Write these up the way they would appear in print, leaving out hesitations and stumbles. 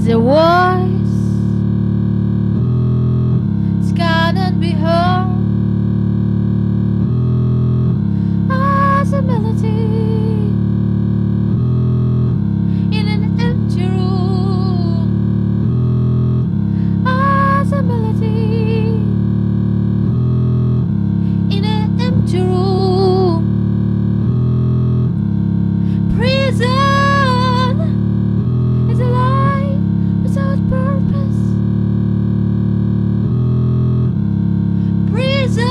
is a voice It cannot be heard as a melody in an empty room as a melody in an empty room. Prison is a life without purpose. Prison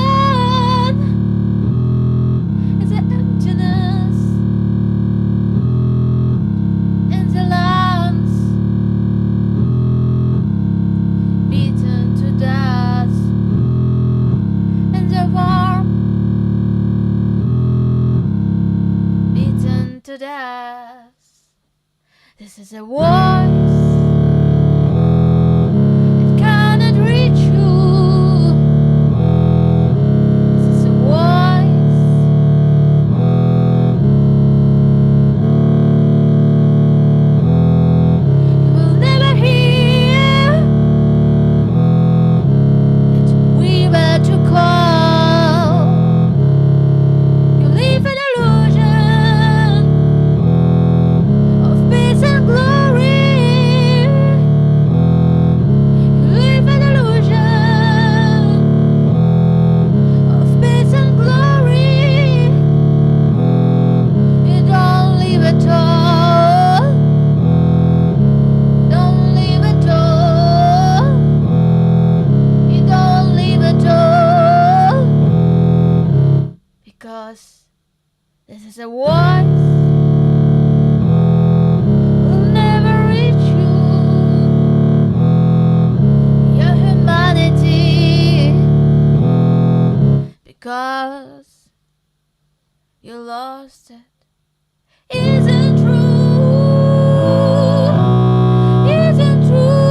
is an emptiness in the lands beaten to death in the warm beaten to death. This is a voice. It cannot reach you. This is a voice. You will never hear that we were to call. You live an illusion of peace and glory. You live an illusion of peace and glory. You don't live at all. Don't live at all. You don't live at all. Because this is a voice will never reach you. Your humanity. Because you lost it. Isn't true. Isn't true.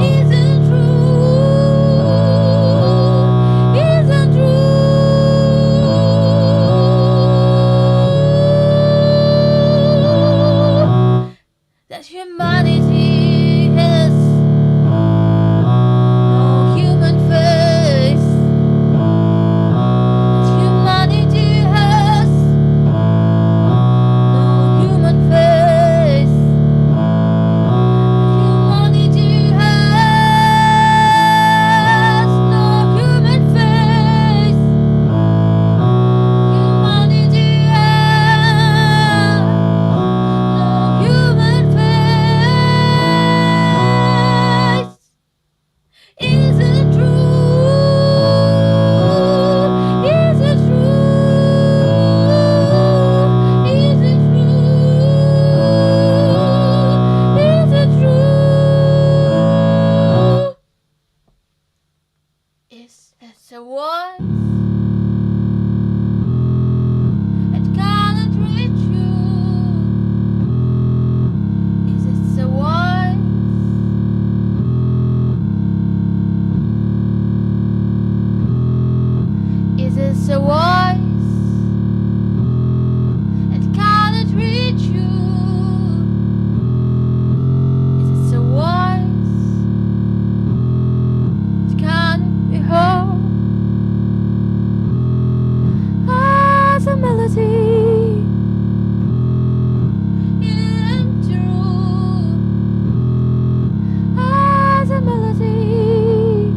Isn't true. Isn't true. That humanity has no human face. That humanity has no human face. That humanity has no human face. Humanity has no human face. Is it true? Is it true? Is it true? Is it true? Is this a voice? It cannot reach you. Is it a voice? Is this a voice? It cannot reach you. Is this a voice? It cannot be heard as a melody in an empty room, as a melody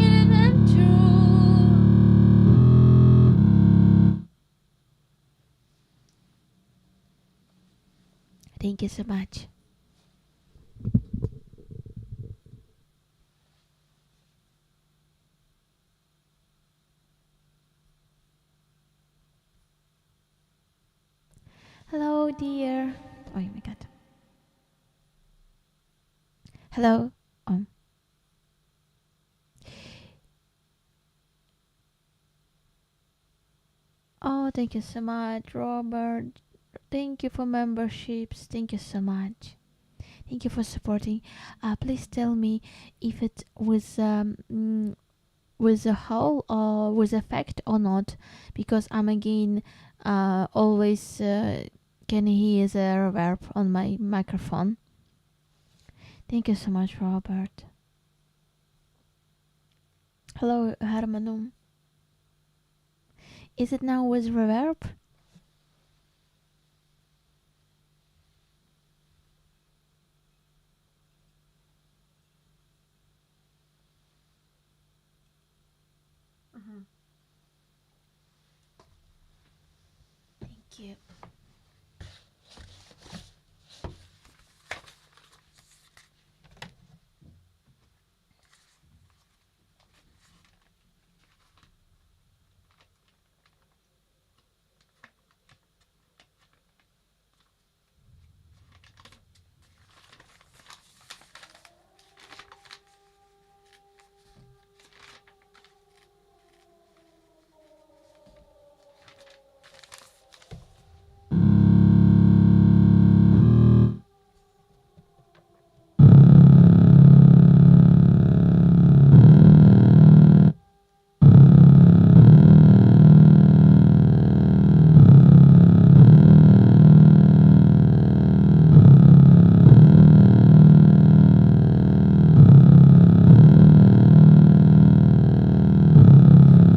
in an empty room. Thank you so much. Hello, dear. Oh my god. Hello. Oh, thank you so much, Robert. Thank you for memberships. Thank you so much. Thank you for supporting. Please tell me if it was with a hole or with effect or not, because I'm again always. Can you hear the reverb on my microphone? Thank you so much, Robert. Hello, Hermanum. Is it now with reverb? Thank you.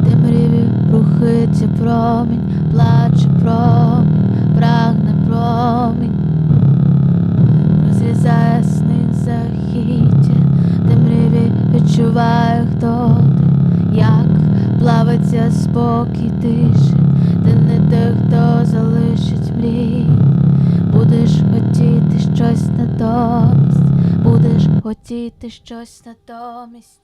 Темряві рухається промінь, плаче промінь, прагне промінь, розрізає сни захіття, темряві відчуває, хто ти, як плавиться спокій тиші, ти не той, хто залишить мрії, будеш хотіти щось натомість, будеш хотіти щось натомість.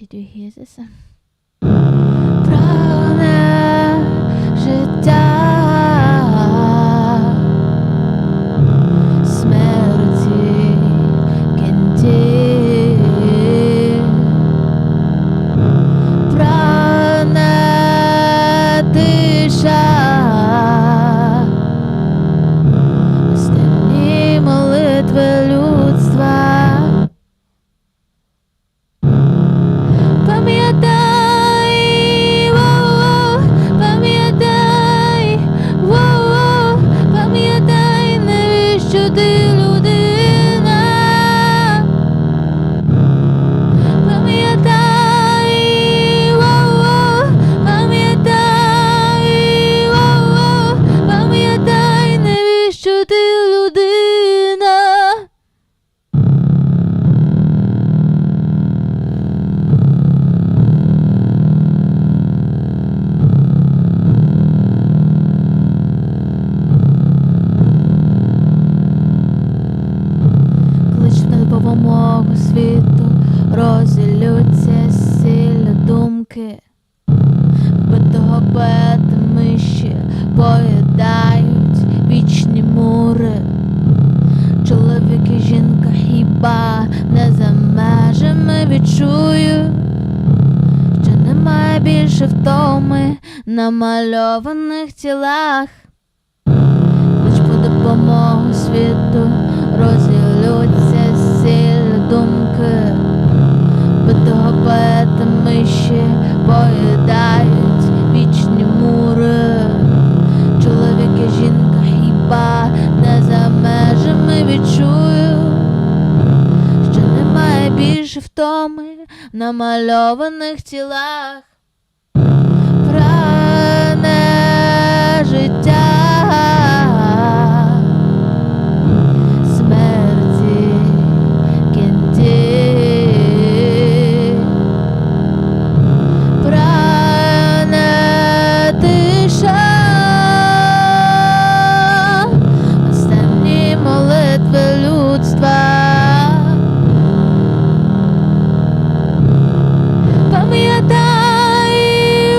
Did you hear this? Прагне життя смерті в кінці. Прагне тиша, останні молитви людства. Пам'ятай, воу, пам'ятай, воу, пам'ятай, навіщо ти людина? Пам'ятай, воу, пам'ятай, воу, пам'ятай, навіщо ти людина? Клич на допомогу світу, розіллються сіллю думки. Вбитого поета миші поїдають вічні мури. Чоловік і жінка хіба не за межами відчують, що немає більше втоми на мальованих тілах. Клич по допомогу світу, розіллються сіллю думки. Вбитого поета миші поїдають вічні мури. Чоловік і жінка хіба не за межами відчують, що немає більше втоми на мальованих тілах. Прагне життя смерті в кінці. Прагне тиша, останні молитви людства. Пам'ятай,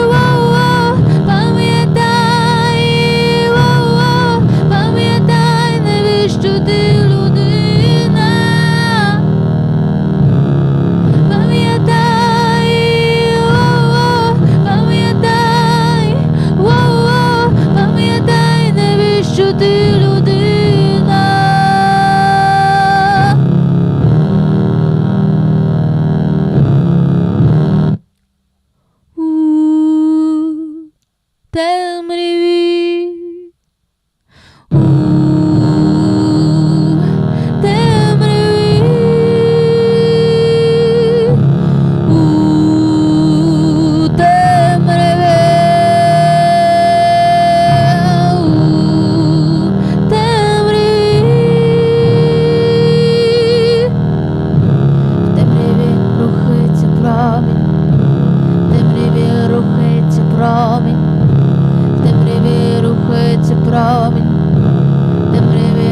воу, пам'ятай, Темряві. У темряві. У темряві. У темряві. В темряві рухається промінь, в темряві рухається промінь, в темряві рухається промінь, в темряві.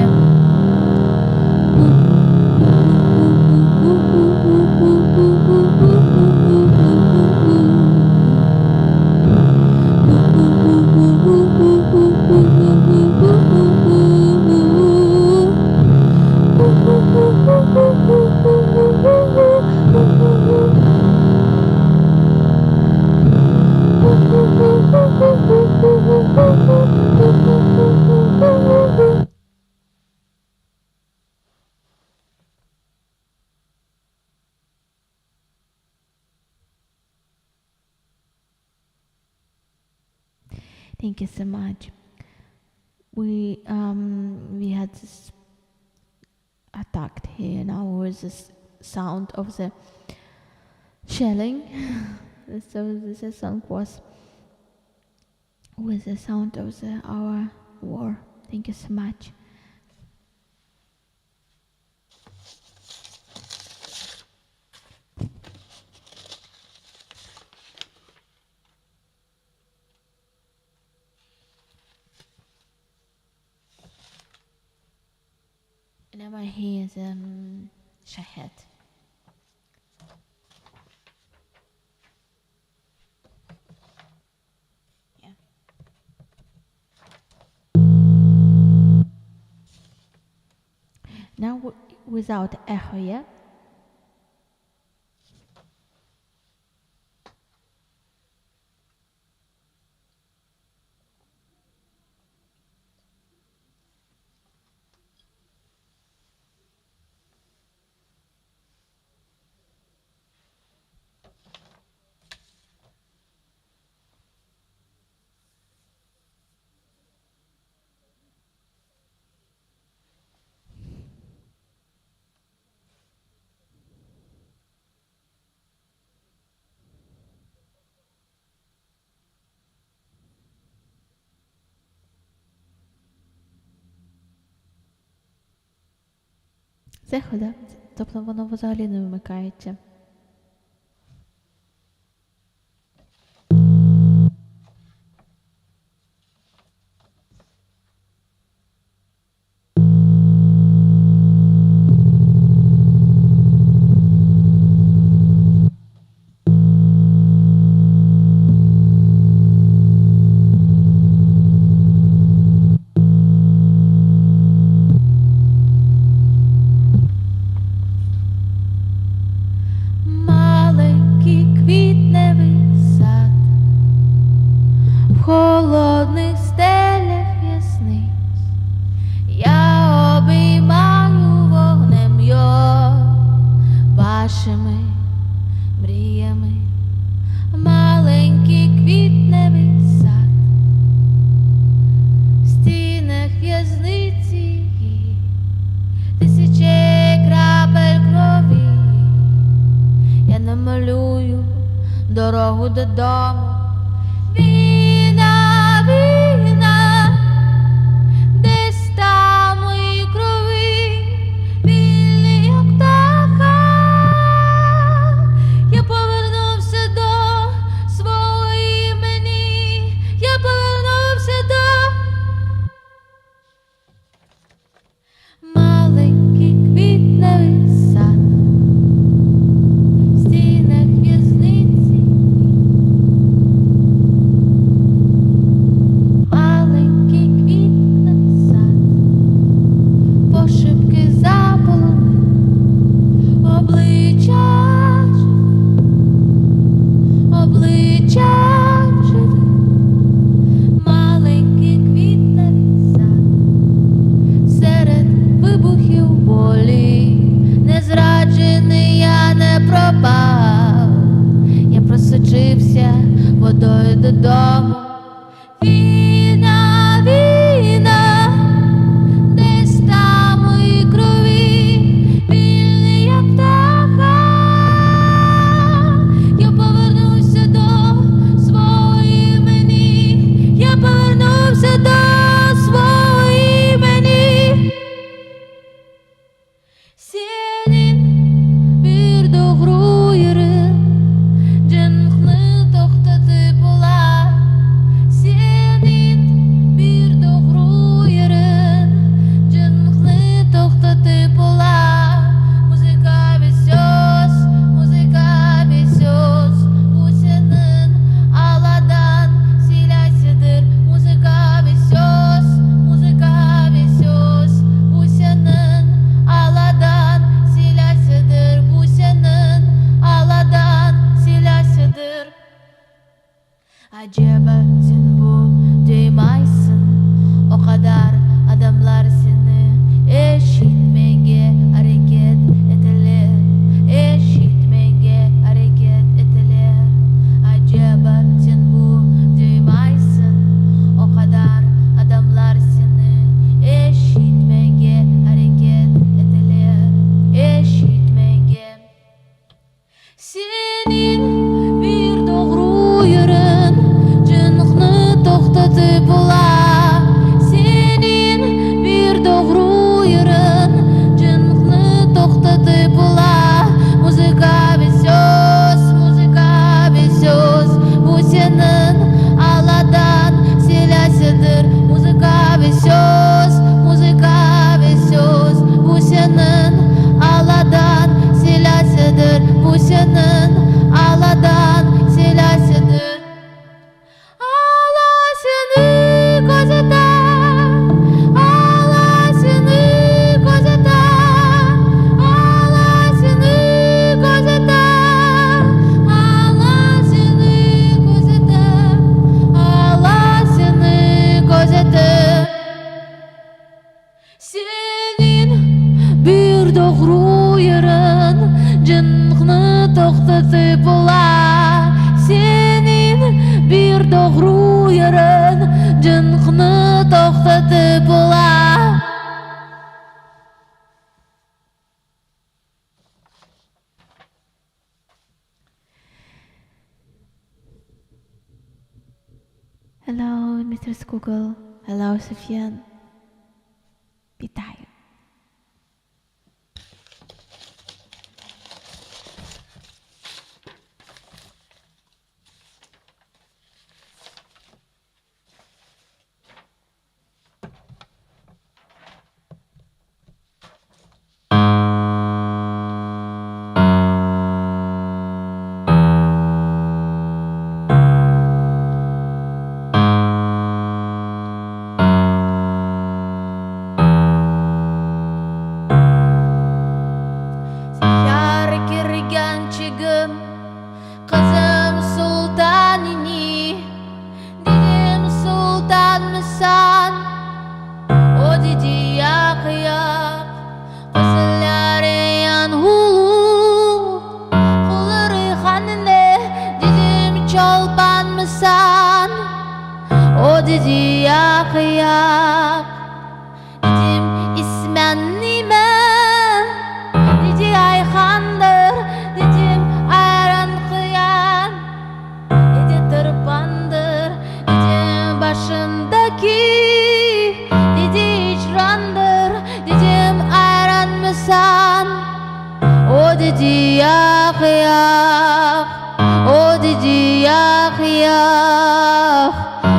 Thank you so much. We had this attacked here now with the sound of the shelling. So this song was with the sound of the our war. Thank you so much. And now I hear the Shahed. Yeah. Now without echo, yeah? З ехо, да? Тобто воно взагалі не вимикається. Маленький квітневий сад в холодних стелях в'язниць. Я обіймаю вогнем його вашими мріями. Маленький квітневий сад в стінах в'язниці тисячі крапель крові. Я намалюю дорогу додому. Війна, війна, десь там у крові, вільний, як птаха. Я повернувся до свого імені, я повернувся до маленький квітневий сад в стінах в'язниці. Маленький квітневий сад, пошепки заполонив обличчя живих, обличчя живих, маленький квітневий сад, серед вибухів болі, не зраджений я не пропав, я просочився водою додому. Війна, війна, десь там у крові, вільний, як птаха. Я повернувся до свого імені, я повернувся до свого імені. Seniñ bir doğru yırıñ cenkni toqtatıp ola. Seniñ bir doğru yırıñ cenkni toqtatıp ola. Muzıka ve söz, muzıka ve söz, bu seniñ Alladan silâsıdır. Muzıka ve söz, muzıka ve söz, bu seniñ Alladan silâsıdır. Bu seniñ Alladan silâsıdır. Aceba sen bu duymaysıñ, o qadar adamlar seni eşitmege areket eteler, eşitmege areket eteler. Aceba sen bu duymaysıñ, o qadar adamlar seni eşitmege areket eteler, eşitmege. Seniñ bir doğru yırıñ cenkni toqtatıp ola. Seniñ bir doğru yırıñ cenkni toqtatıp ola. Muzıka ve söz, muzıka ve söz, bu seniñ Alladan silâsıdır. Muzıka ve söz, muzıka ve söz, bu seniñ Alladan silâsıdır. Bu seniñ Alladan silâsıdır. Alla seni közete, Alla seni közete, Alla seni közete, Alla seni közete, Alla seni közete. Seniñ bir doğru yırıñ cenkni toqtatıp ola. Seniñ bir doğru yırıñ cenkni toqtatıp ola. Hello, Mr. Google. Hello, Sofian. Вітаю. Seher kirgençigim, qızım Sultan ini, Dedim sultanmısan? O dedi yoq, yoq, Közleri yanğulı, qolları qanlı, Dedim çolpanmısan? O dedi yoq, yoq, Dedim ismiñ nime? Dedi Ayhandır, Dedim ayran qıyan, Dedi tırpandır, Dedim başındaki, Dedi icrandır, Dedim ayranmısan? O dedi yoq, yoq, O dedi yoq, yoq,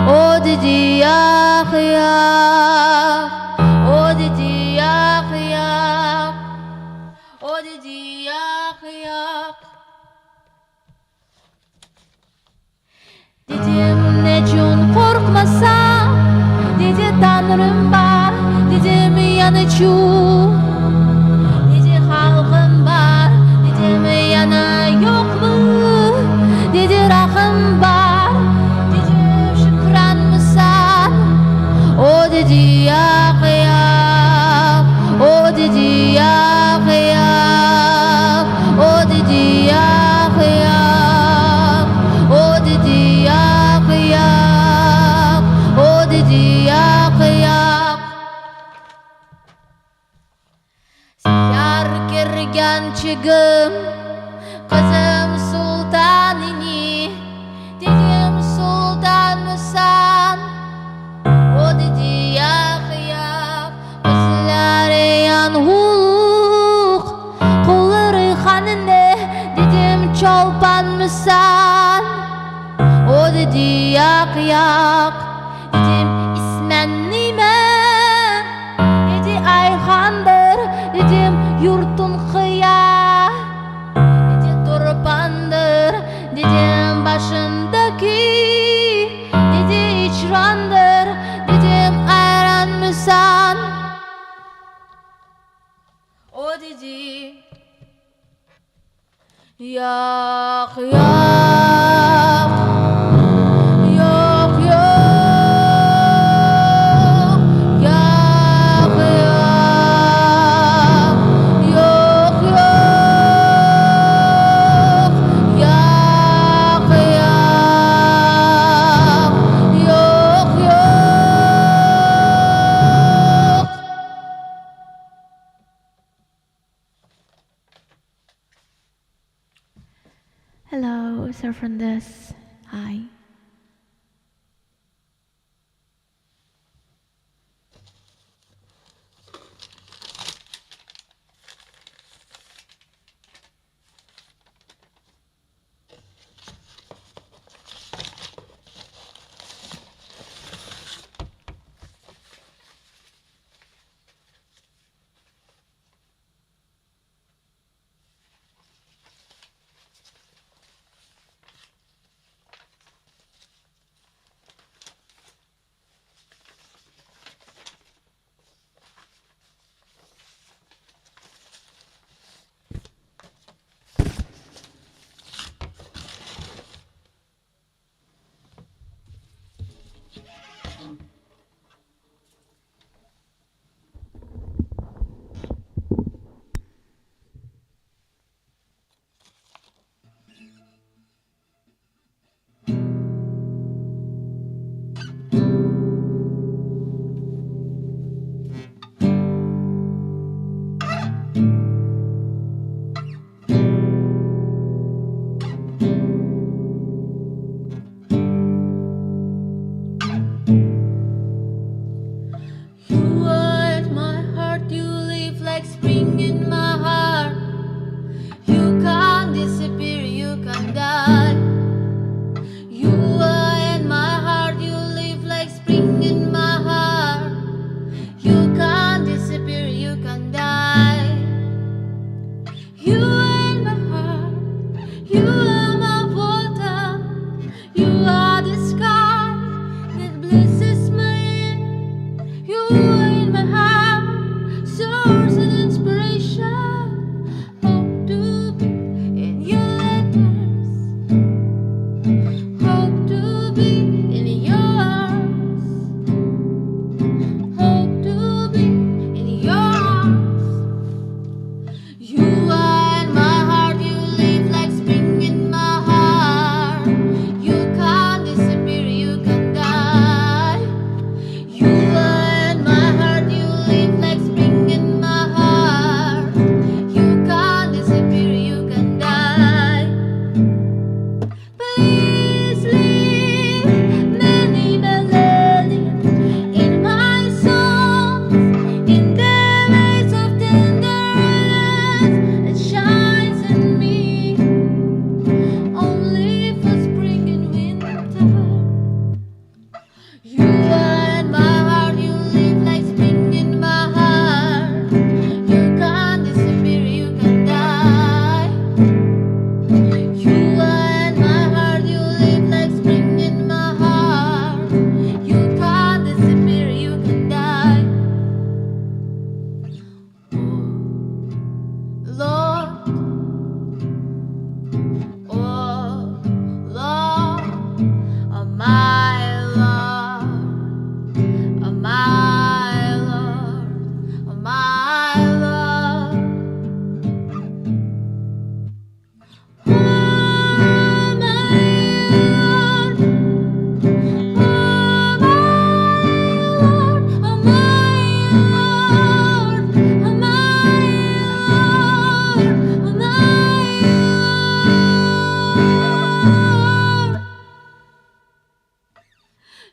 O dedi yoq, yoq, O dedi yoq, yoq, O dedi yoq, yoq. Dedim neçün qorqmasam, Dedi Tañrım bar, Dedim yanıçün, Dedi halqım bar, Dedim yana yoqmı, Dedi rahım bar, Dedim şükranmısan, O dedi yoq, yoq, O dedi yoq, yoq, O dedi yoq, yoq, O dedi yoq, yoq. çiçegim, Qızım sultan ini, Dedim sultanmısan? O dedi yaq, yaq, Qızlar yanğuluq, Qolları qanında, Dedim çolpanmısan? O dedi yaq, yaq, Dedim ismiñ nime? Dedi Ayhandır, Dedim yurtuñ qaya? Dedi Turpandır, Dedim başıñdaki? Dedi icrandır, Dedim ayranmısan? O dedi Yoq, yoq, yoq, yoq, yoq, yoq, yoq, yoq, yoq, yoq, yoq, yoq. Hello, Sir Fernandez. Hi.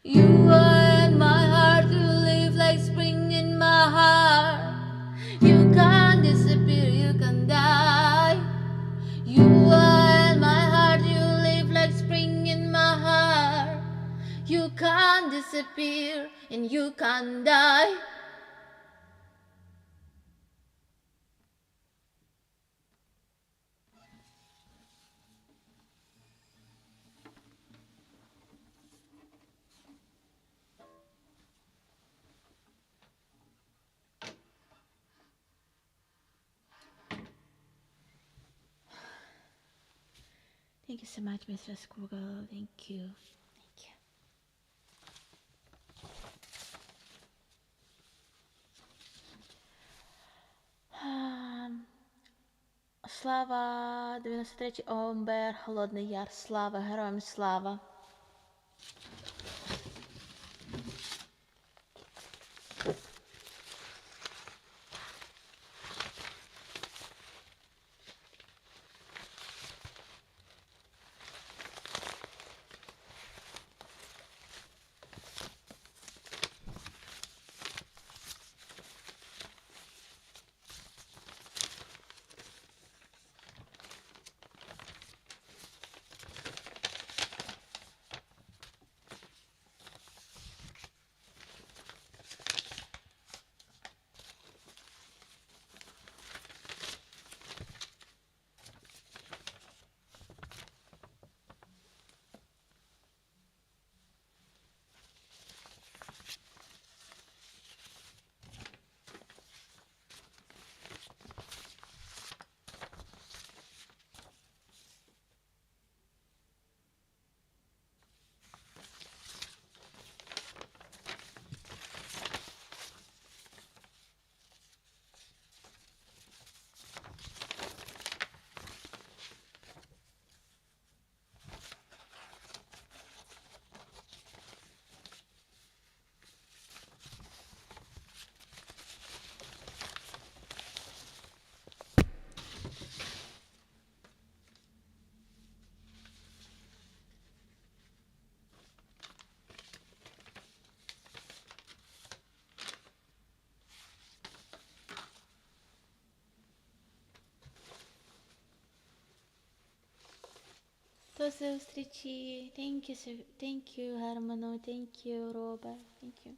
You are in my heart, you live like spring in my heart. You can't disappear, you can die. You are in my heart, you live like spring in my heart. You can't disappear and you can't die. Thank you so much, Mr. Squiggle. Thank you. Thank you. Um, Слава 93 ОМБР, Холодний Яр. Слава, героям слава. До зустрічі. Thank you, thank you, Hermano. Thank you, Robert. Thank you.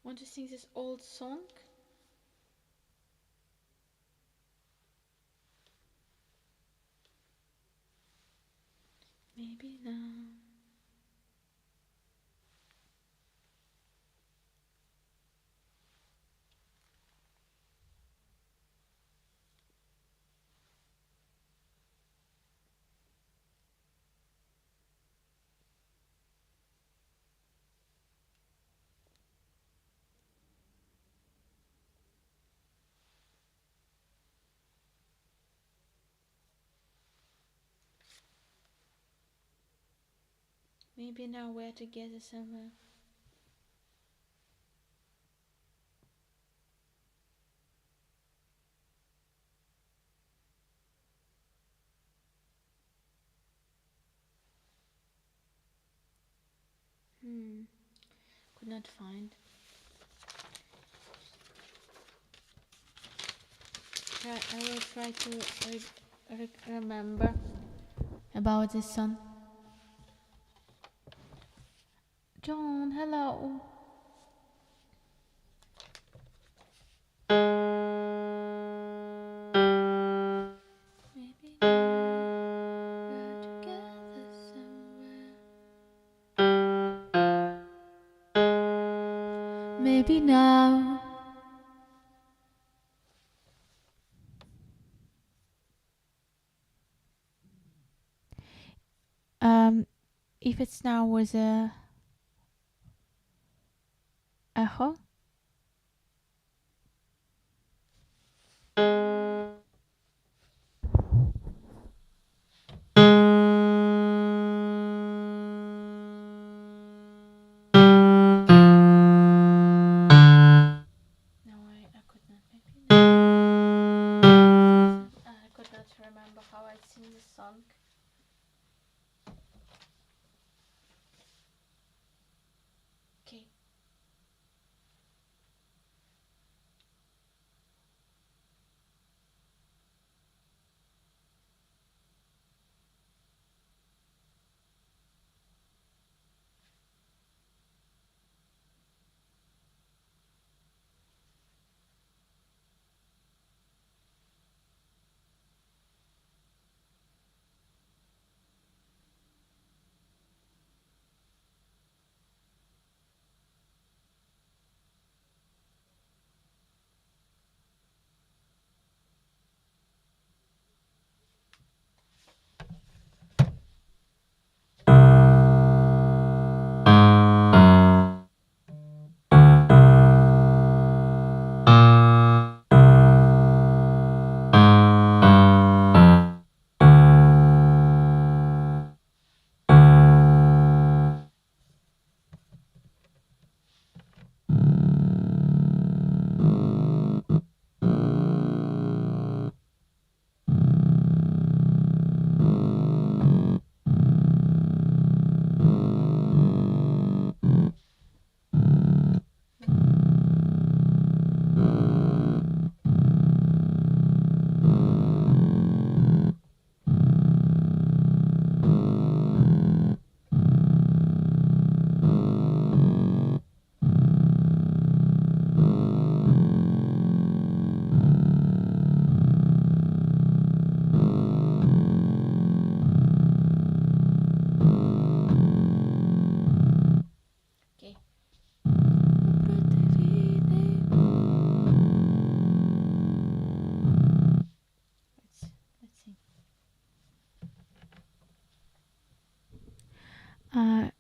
Want to sing this old song? Maybe now. Maybe now we're together somewhere. Hmm. Could not find. I will try to re re remember about this song. John, hello. Maybe we're together somewhere. Maybe now. Um, if it's now with a echo. No, I, I could not. Maybe now. remember how I sing this song. Okay. Okay. Проти війни. Let's, let's see. Uh,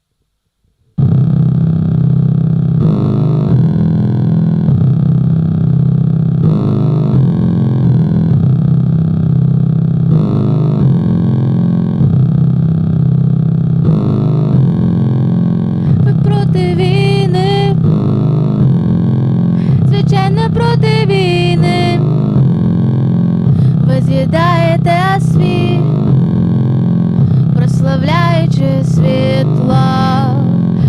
Ви проти війни, звичайно, проти війни. Ви з'їдаєте світ, прославляючи світло.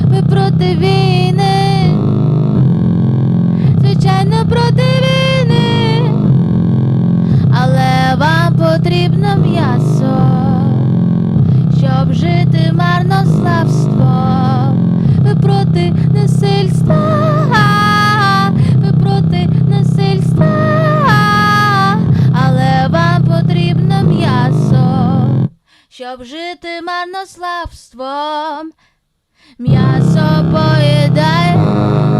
Ви проти війни, звичайно, проти війни, але вам потрібно м'ясо, щоб жити марнославством. Ви проти насильства, ви проти насильства, але вам потрібно м'ясо, щоб жити марнославством. М'ясо поїдає,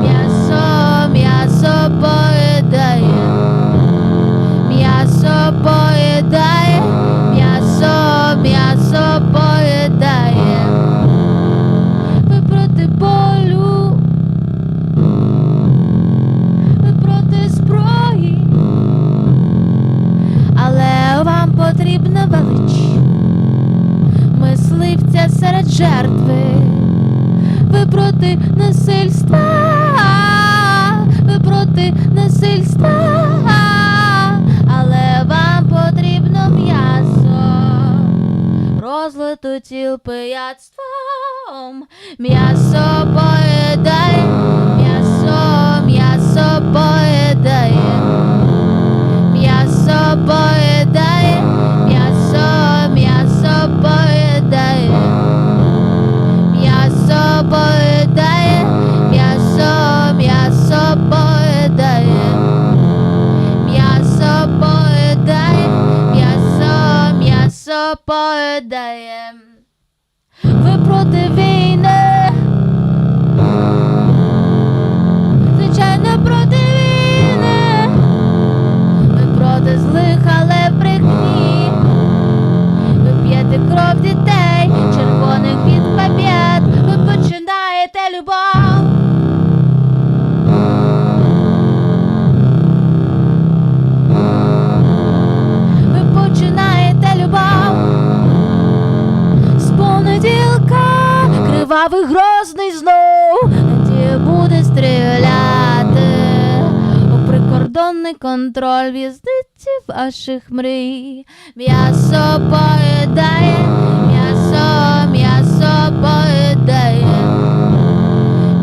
м'ясо, м'ясо поїдає, м'ясо поїдає, м'ясо, м'ясо поїдає. Ви проти болю, ви проти зброї, але вам потрібна велич мисливця серед жертви. Ви проти насильства, ви проти насильства, але вам потрібно м'ясо, розлиту тіл пияцтвом. М'ясо поїдає, м'ясо, м'ясо поїдає, м'ясо поїдає, м'ясо, м'ясо поїдає. М'ясо поїдає, м'ясо, м'ясо поїдає, м'ясо поїдає, м'ясо, м'ясо поїдає. Ви проти війни, звичайно, проти війни, ви проти злих, але в брехні. Ви п'єте кров дітей, червоних від побєд, ви починаєте любов. Ви починаєте любов. З понеділка кривавий грозний знов, Надія буде стріляти у прикордонників. Електронний контроль в'язниці ваших мрій. М'ясо поїдає, м'ясо, м'ясо поїдає.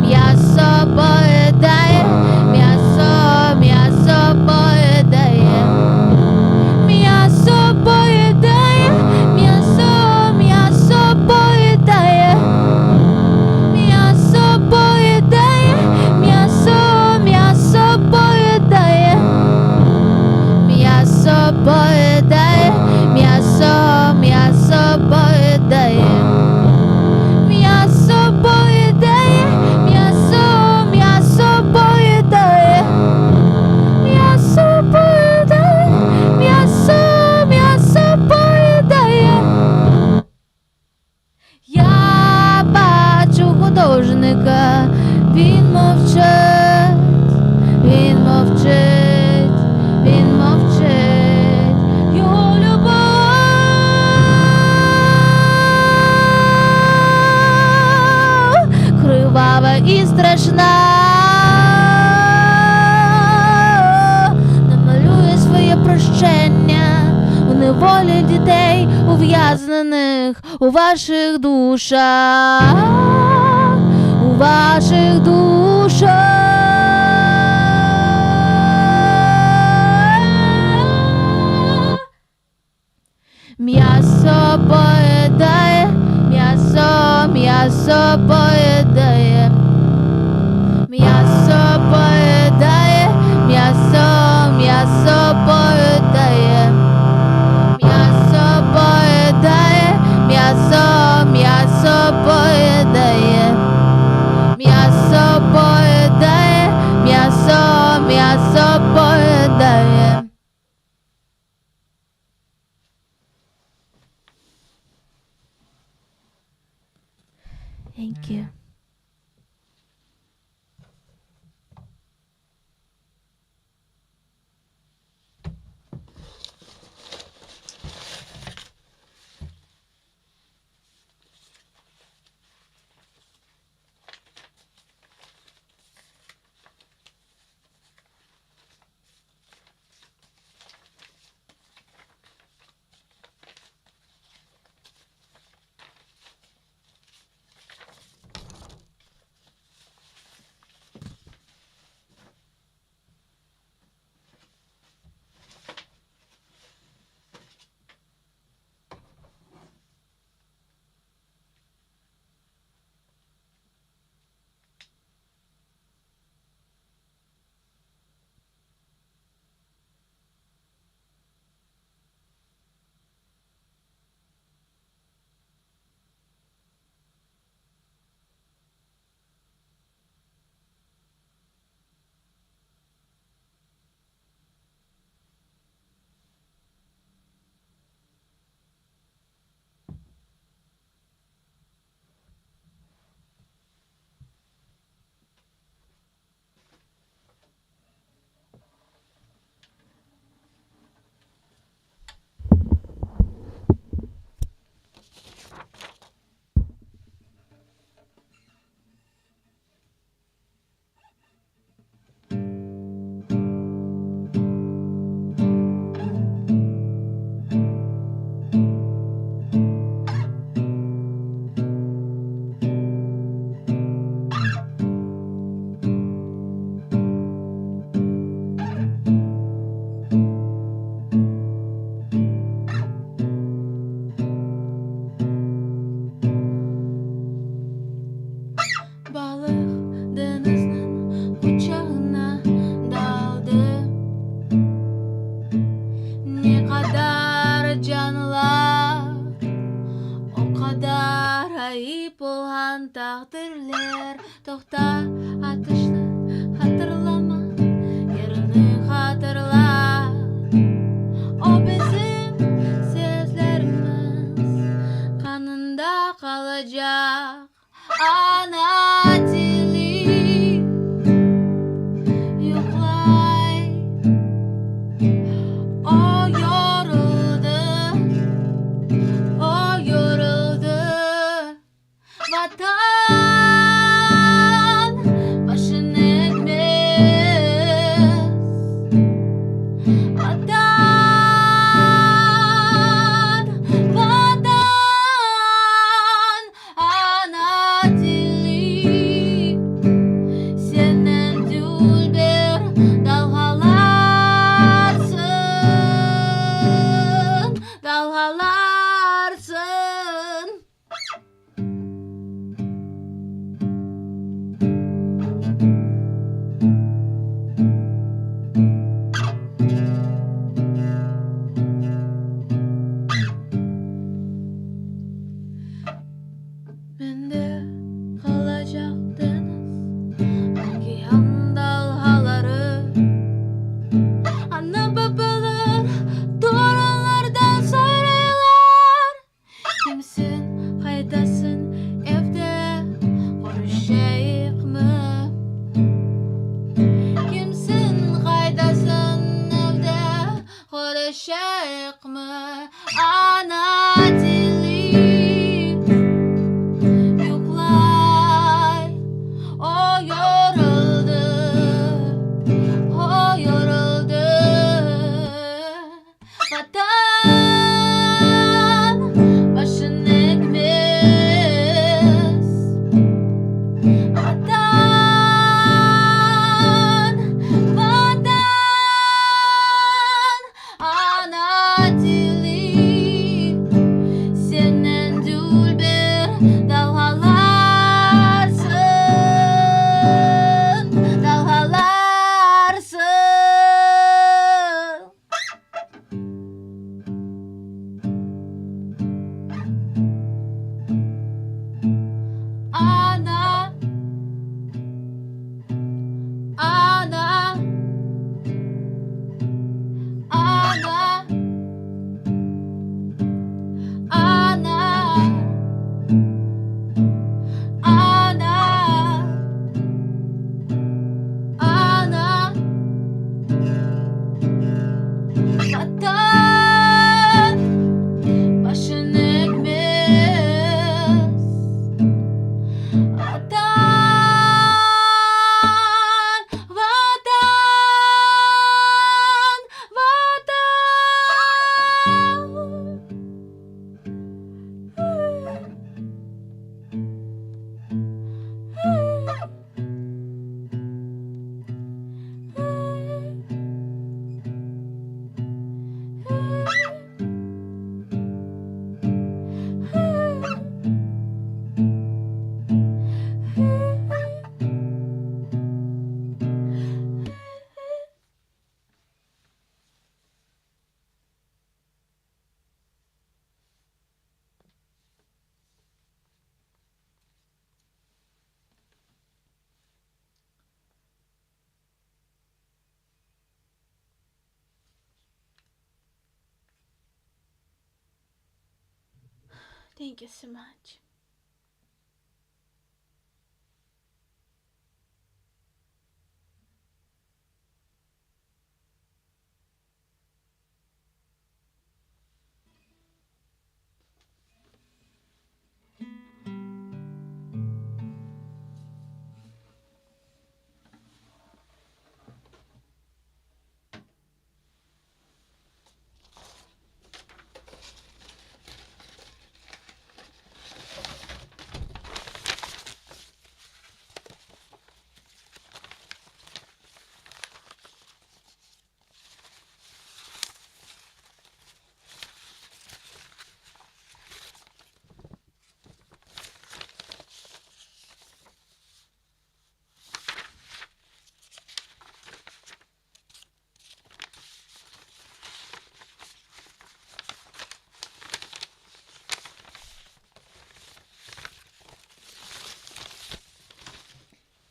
М'ясо поїдає, м'ясо, м'ясо поїдає. М'ясо поїдає, м'ясо, м'ясо поїдає. М'ясо поїдає, м'ясо, м'ясо поїдає. М'ясо поїдає, м'ясо, м'ясо поїдає. М'ясо поїдає, м'ясо, м'ясо поїдає. М'ясо поїдає, м'ясо, м'ясо поїдає. Я бачу художника, він мовчить, він мовчить, він мовчить, його любов кривава і страшна, намалює своє прощення у неволі дітей, ув'язнених у ваших душах, у ваших душах. М'ясо поїдає, м'ясо, м'ясо поїдає. М'ясо поїдає, м'ясо, м'ясо поїдає. М'ясо поїдає, м'ясо, м'ясо поїдає. М'ясо поїдає, м'ясо, м'ясо поїдає. Thank you. Balıq deñizniñ quçağına daldı. Ne qadar canlar, o qadar ğayıp olğan taqdirler. Toqta, ateşni hatırlama, yerini hatırla. O bizim seslerimiz qanında qalacaq. Ana tili yuqlay. O yoruldı, o yoruldı. Vatan başını egmez. Thank you so much.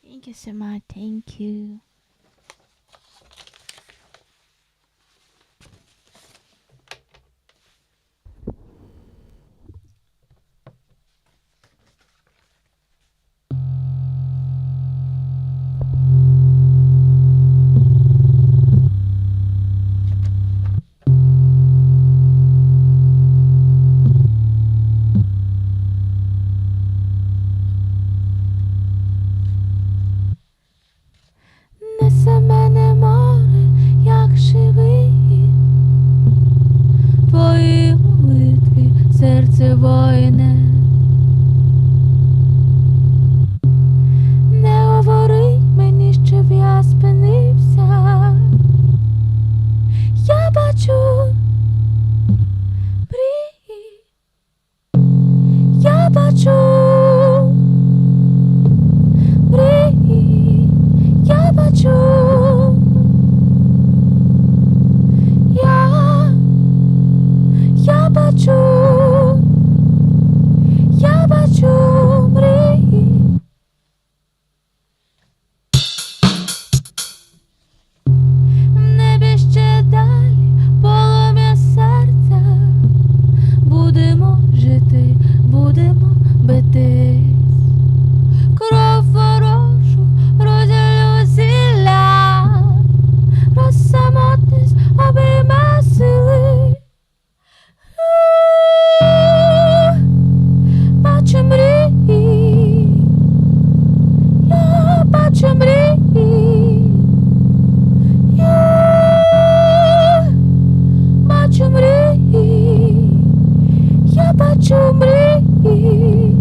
Thank you so much. Thank you. Несе мене море, як живий, твої молитві, серце воїне. Не говори мені, щоб я спинився. Я бачу мрії, я бачу мрії, я бачу, я, я бачу, я бачу мрії. В небі ще далі полум'я серця. Будемо жити, будемо битись. Кров ворожу розділю зілля, розсамотність обійме сили. Бачу мрії, я бачу мрії, я бачу мрії, я бачу мрії.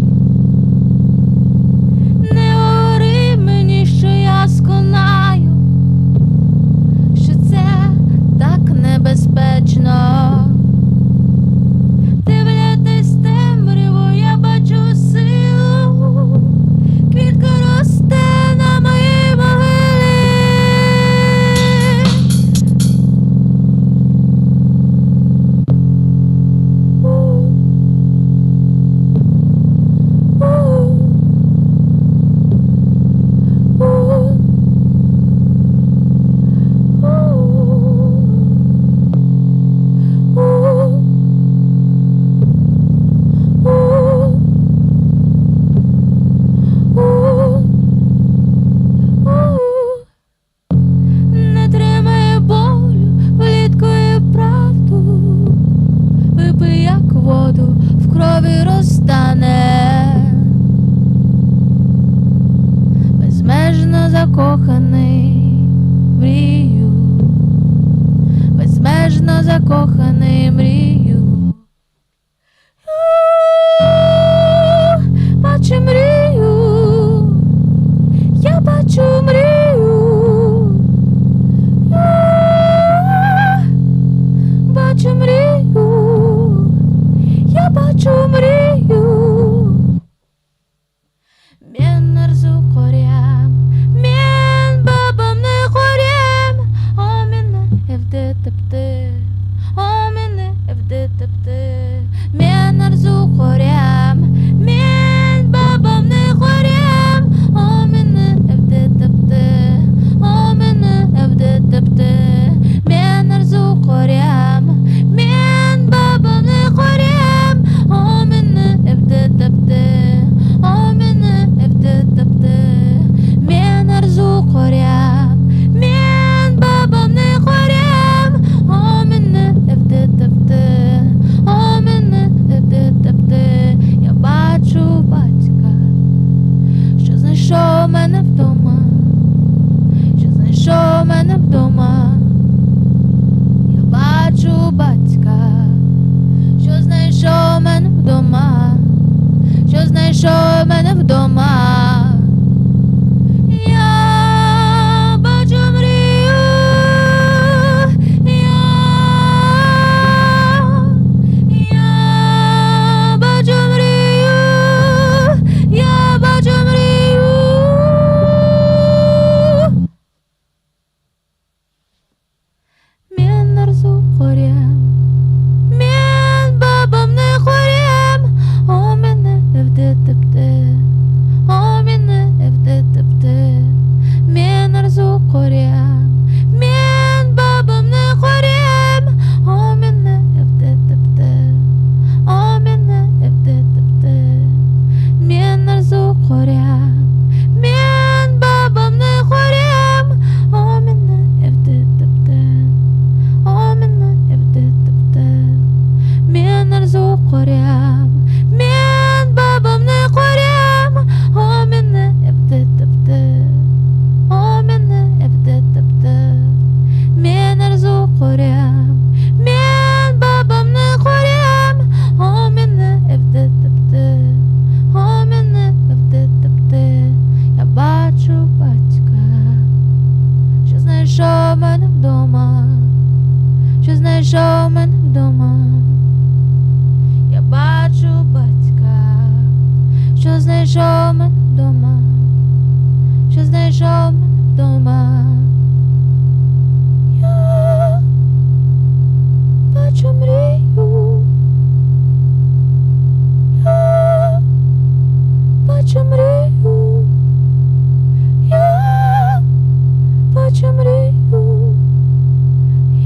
Не говори мені, що я сконаю, що це так небезпечно. Дивлятись темряву, я бачу силу, квітка росте на моїй могилі. У, у, у, у, у, у, у. Не тримай болю влітку і правду, випий, як воду, в крові розтане. Безмежно закоханий мрію, безмежно закоханий мрію. Бачу мрію, я бачу мрію, я бачу мрію, я бачу мрію. Men arzu korem, men babamnı korem. O meni evde taptı, o meni. arzu körem. Men babamnı körem, o meni evde taptı, o meni evde taptı. Men arzu körem, men babamnı körem, o meni evde taptı, o meni evde taptı. Men arzu körem, men babamnı körem, o meni evde taptı, o meni evde taptı. Men arzu körem, men babamnı körem, o meni evde taptı, o meni evde taptı. Men arzu körem, men babamnı körem, o meni evde taptı, o meni evde taptı. Я бачу батька, що знайшов мене вдома, що знайшов мене вдома. Я бачу батька, що знайшов мене вдома, що знайшов мене вдома. Я бачу мрію, я бачу мрію, я бачу мрію,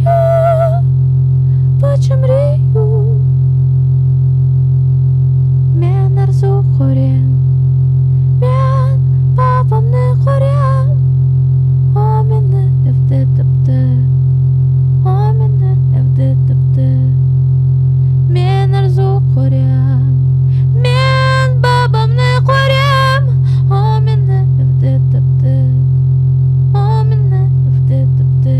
я бачу мрію. Men arzu körem, men babamnı körem, o meni evde taptı, o meni evde taptı. Men arzu körem, men babamnı körem, o meni evde taptı, o meni evde taptı.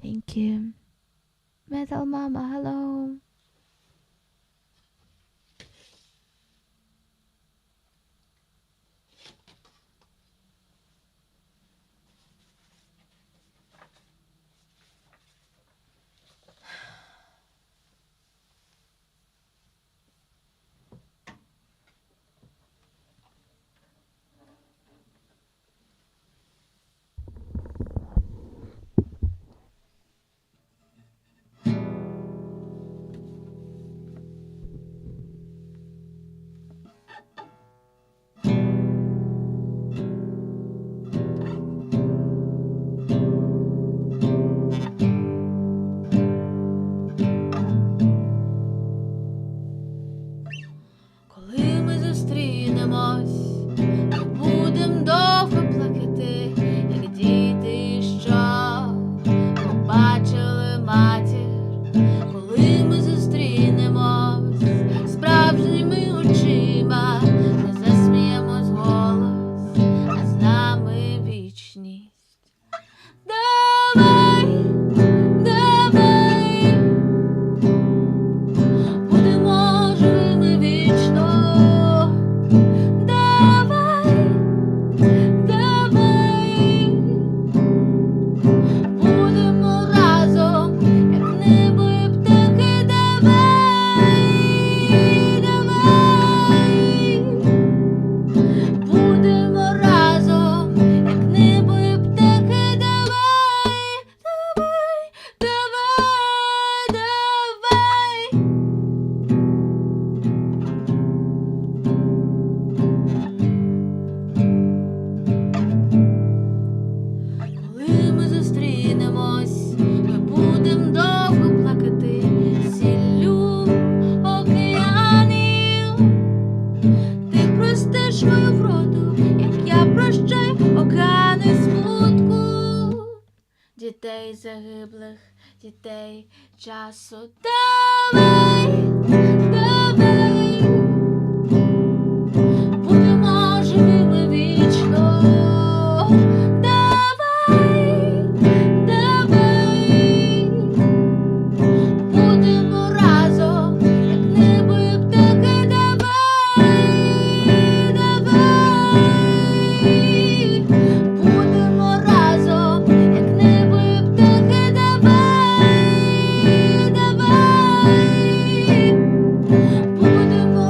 Thank you. Metal Mama, hello. Коли ми зустрінемось, ми будем довго плакати, як діти, що побачили матір. Коли ми зустрінемось справжніми очима, не засміємось голос, а з нами вічність. Давай, давай, будемо живими вічно. Давай, давай, будемо разом, як небо і птахи. Давай, давай, будемо разом, як небо і птахи. Давай, давай, давай, давай. Коли ми зустрінемось, ми будем довго плакати сіллю океанів. Ти простиш мою вроду, як я прощаю океани смутку. Дітей загиблих, дітей часу. Давай, давай, будемо живими вічно. Давай, давай, будемо разом, як небо і птахи. Давай, давай, будемо разом, як небо і птахи. Давай, давай, будемо.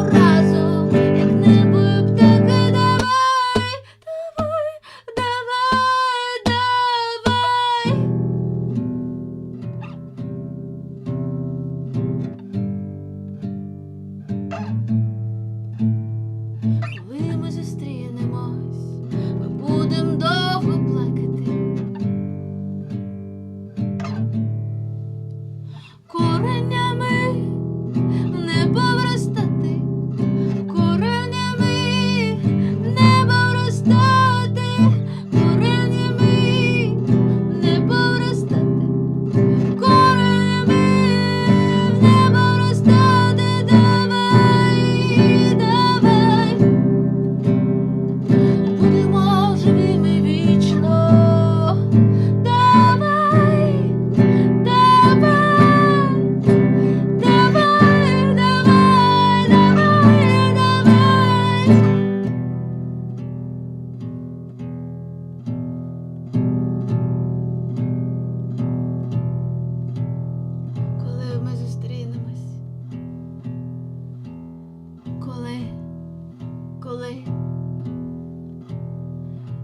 Коли?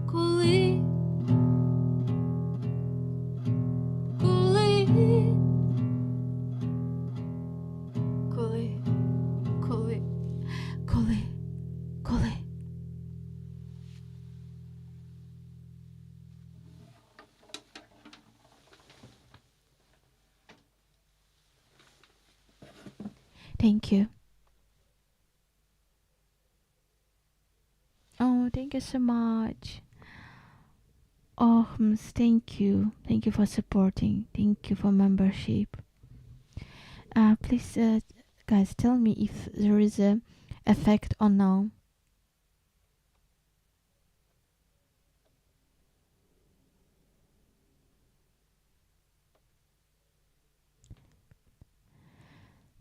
Коли? Коли? Коли? Коли? Коли? Коли? Thank you. Oh, thank you so much. Oh, thank you. Thank you for supporting. Thank you for membership. Uh, please, uh, guys, tell me if there is a effect or no.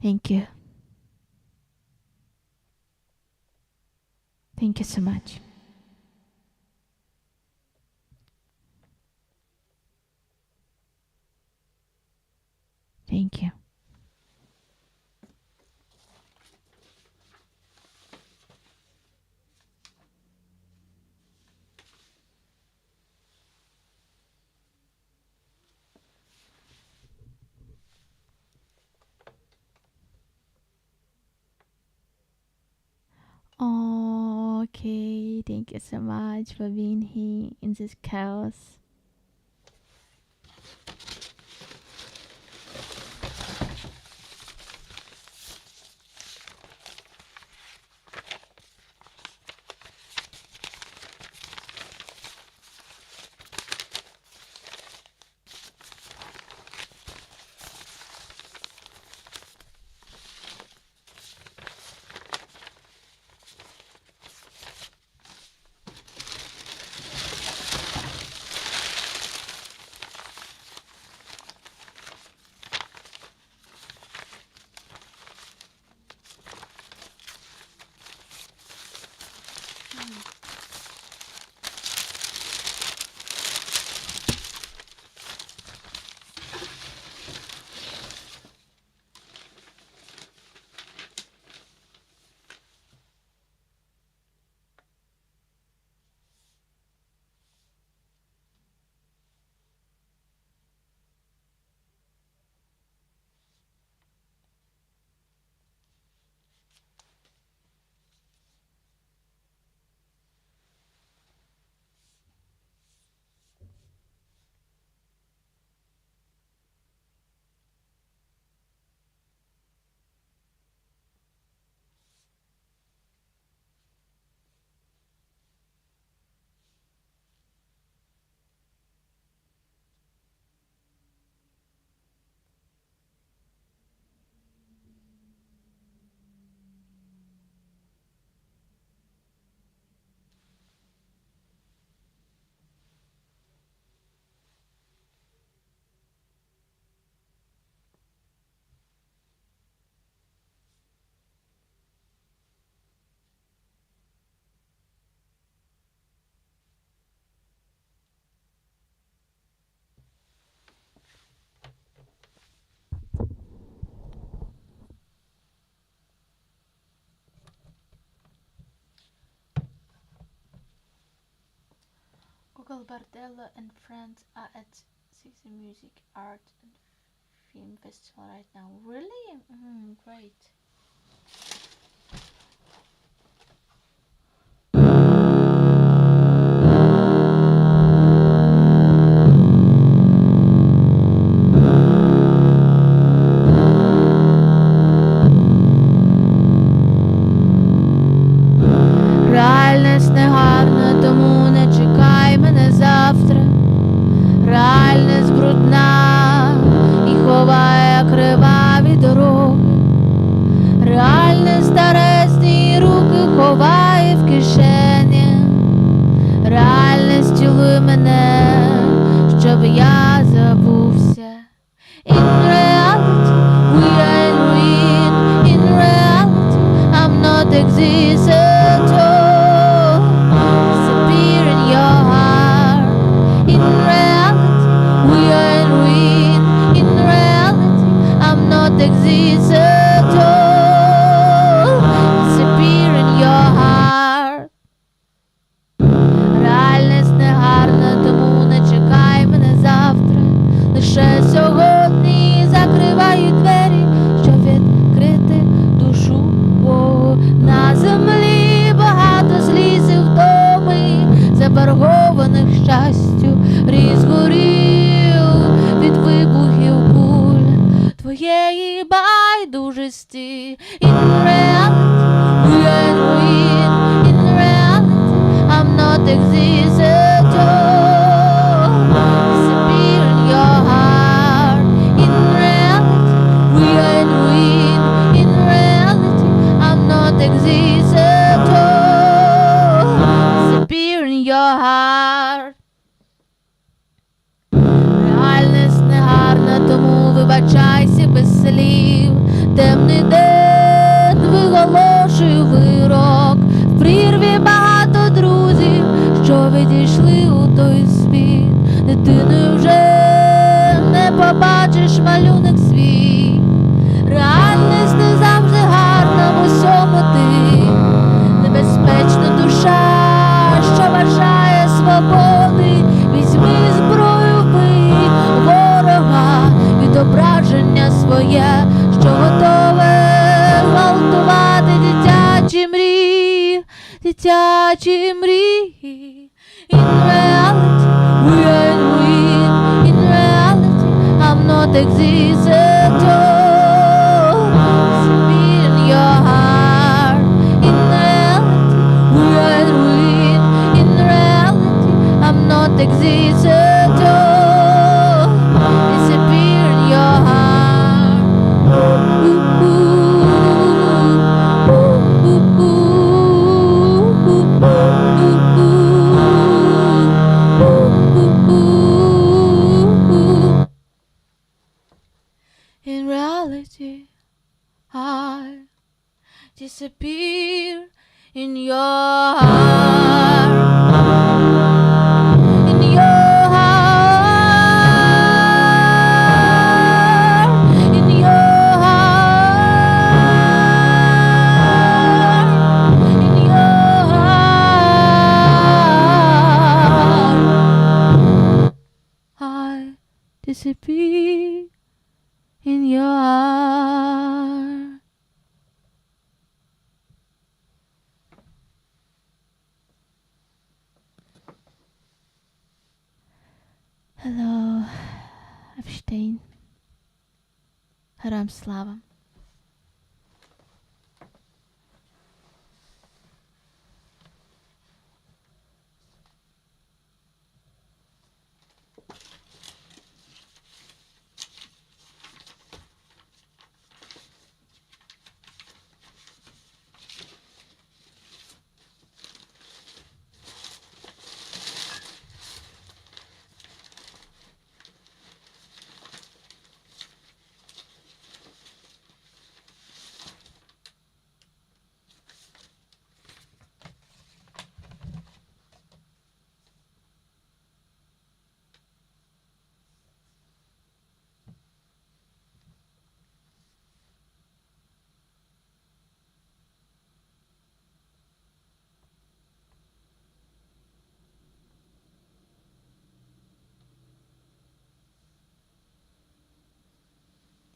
Thank you. Thank you so much. Thank you. Oh, okay. Thank you so much for being here in this chaos. Gogol Bordello and friends are at Six Music Art and Film Festival right now. Really? Mm, great. Реальність не гарна, тому не чекай мене завтра. Реальність брудна і ховає криваві дороги. Honesty. In reality, we are in ruin. In reality, I'm not exist at all. Disappear in your heart. In reality, we are in ruin. In reality, I'm not exist at all. Disappear in your heart. Реальність негарна, тому вибачайся без слів. Темний день виголошує вирок. В прірві багато друзів, що відійшли у той світ. Дитиною вже не побачиш малюнок свій. Реальність не завжди гарна в усьому ти. Небезпечна душа, що бажає свободи. Візьми зброю, вбий ворога, відображення своє, що готове гвалтувати дитячі мрії, дитячі мрії. In reality, we are in ruin. In reality, I'm not exist at all. Disappear in your heart. In reality, we are in ruin. In reality, I'm not exist at all. Disappear in your heart. Ooh, ooh, ooh, ooh, ooh, ooh, ooh, ooh. In reality, I disappear in your heart. In your heart. In your heart. In your heart. I disappear in your heart. Hello, Epstein. Героям слава.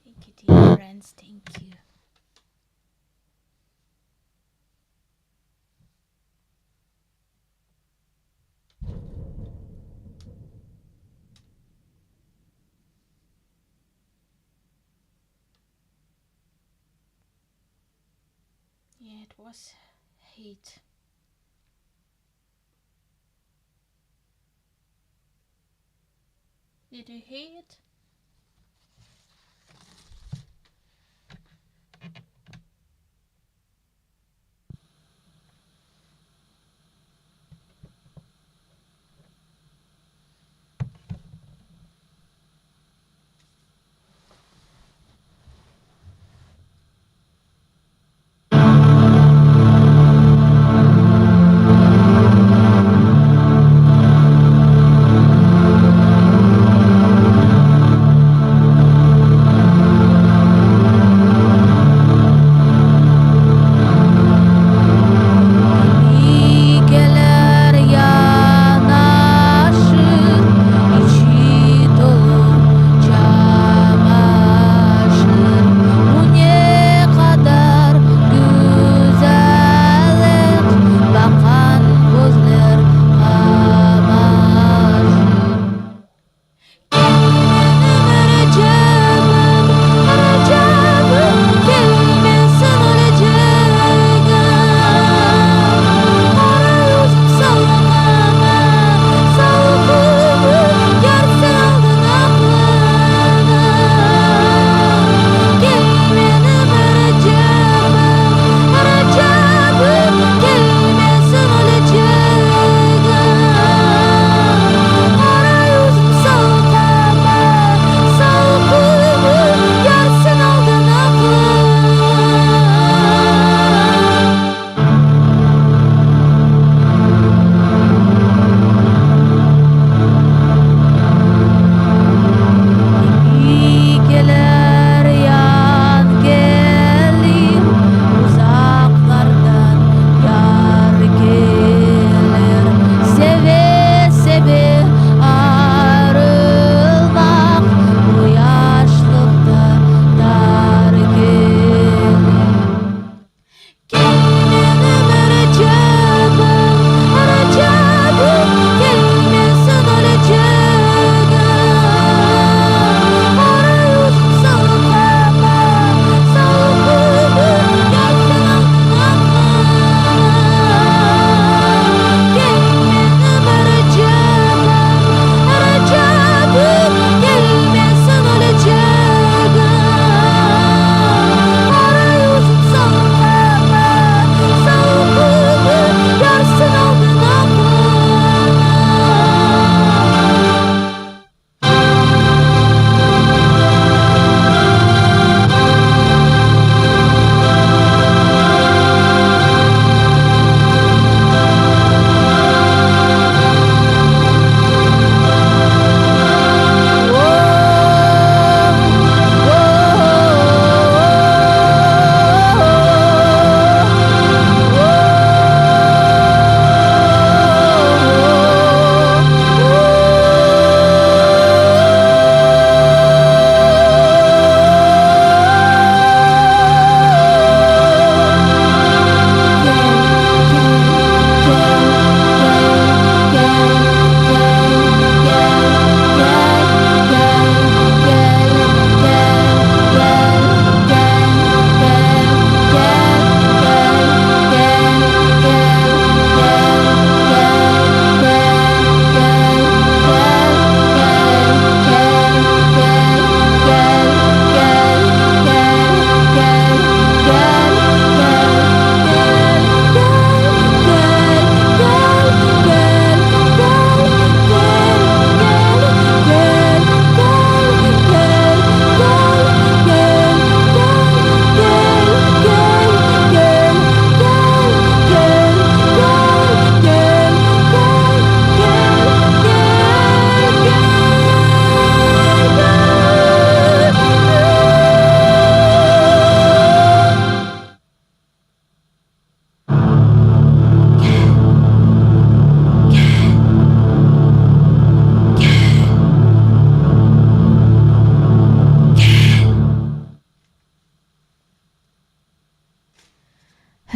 Thank you, dear friends. Thank you. Yeah, it was hate. Did you hear it?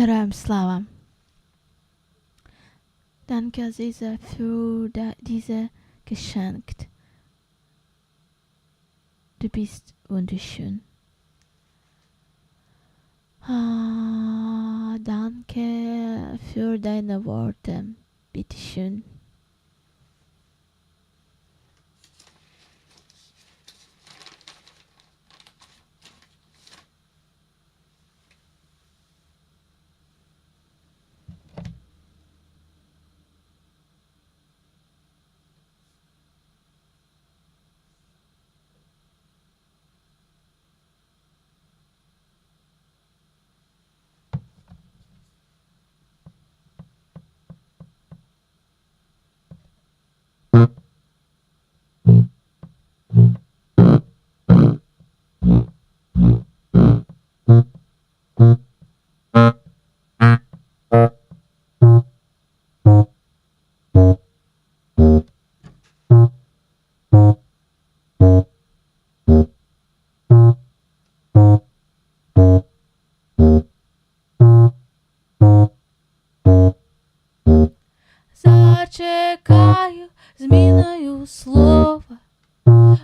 Heroyam slava! Danke Aziza für diese Geschenk. Du bist wunderschön. Ah, danke für deine Worte. Bitte schön. Зачекаю зміною слова,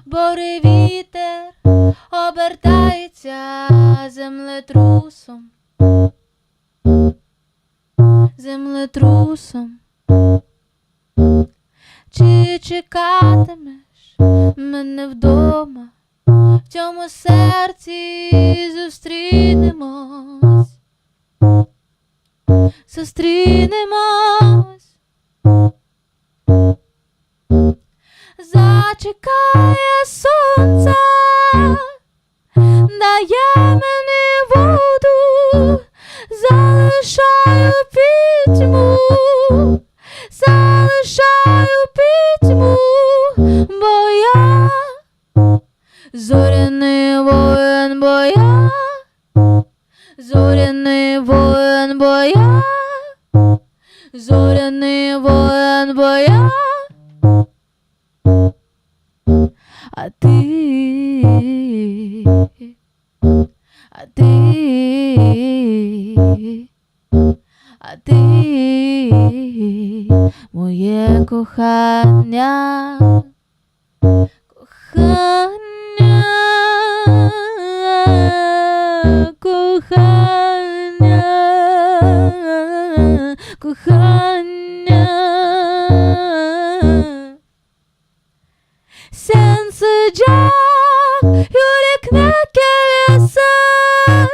Буревітер обертається землетрусом, землетрусом. Чи чекатимеш мене вдома? В цьому серці зустрінемось, зустрінемось. Зачекає сонце, дає мені воду, залишаю пітьму, залишаю пітьму, бо я зоряний воїн, бо я зоряний воїн, бо я зоряний воїн, бо я. А ти, а ти, а ти, моє кохання, кохання, кохання, кохання. Sen sıcak yürek ne gelirsin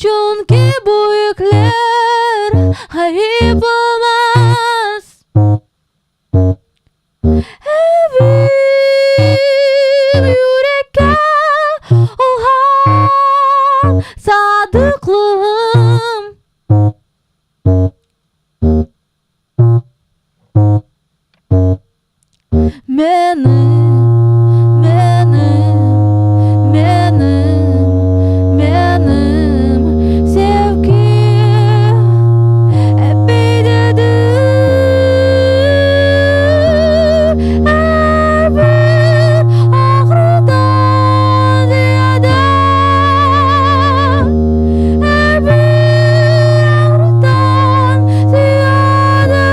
Çünkü büyükler ayıp olmaz Evim yürekte olan sadıklığım Menim, menim, menim, menim sevgim ebedidir. Er bir ağrıdan ziyade, er bir ağrıdan ziyade.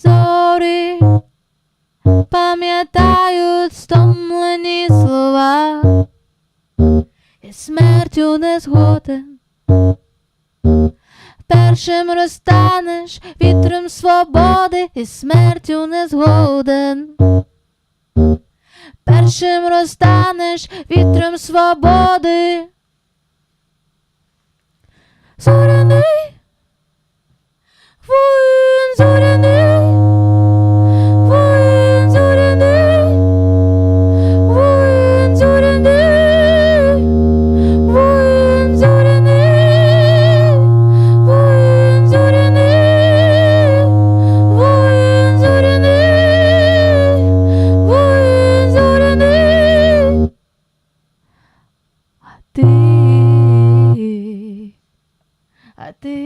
Зорі пам'ятають стомлені слова, і смертю не згоден. Першим розтанеш вітром свободи, і смертю не згоден. Першим розтанеш вітром свободи. Зоряний воїн, зоряний воїн, зоряний воїн, зоряний воїн, зоряний воїн, зоряний воїн, зоряний воїн, зоряний. А ти, а ти.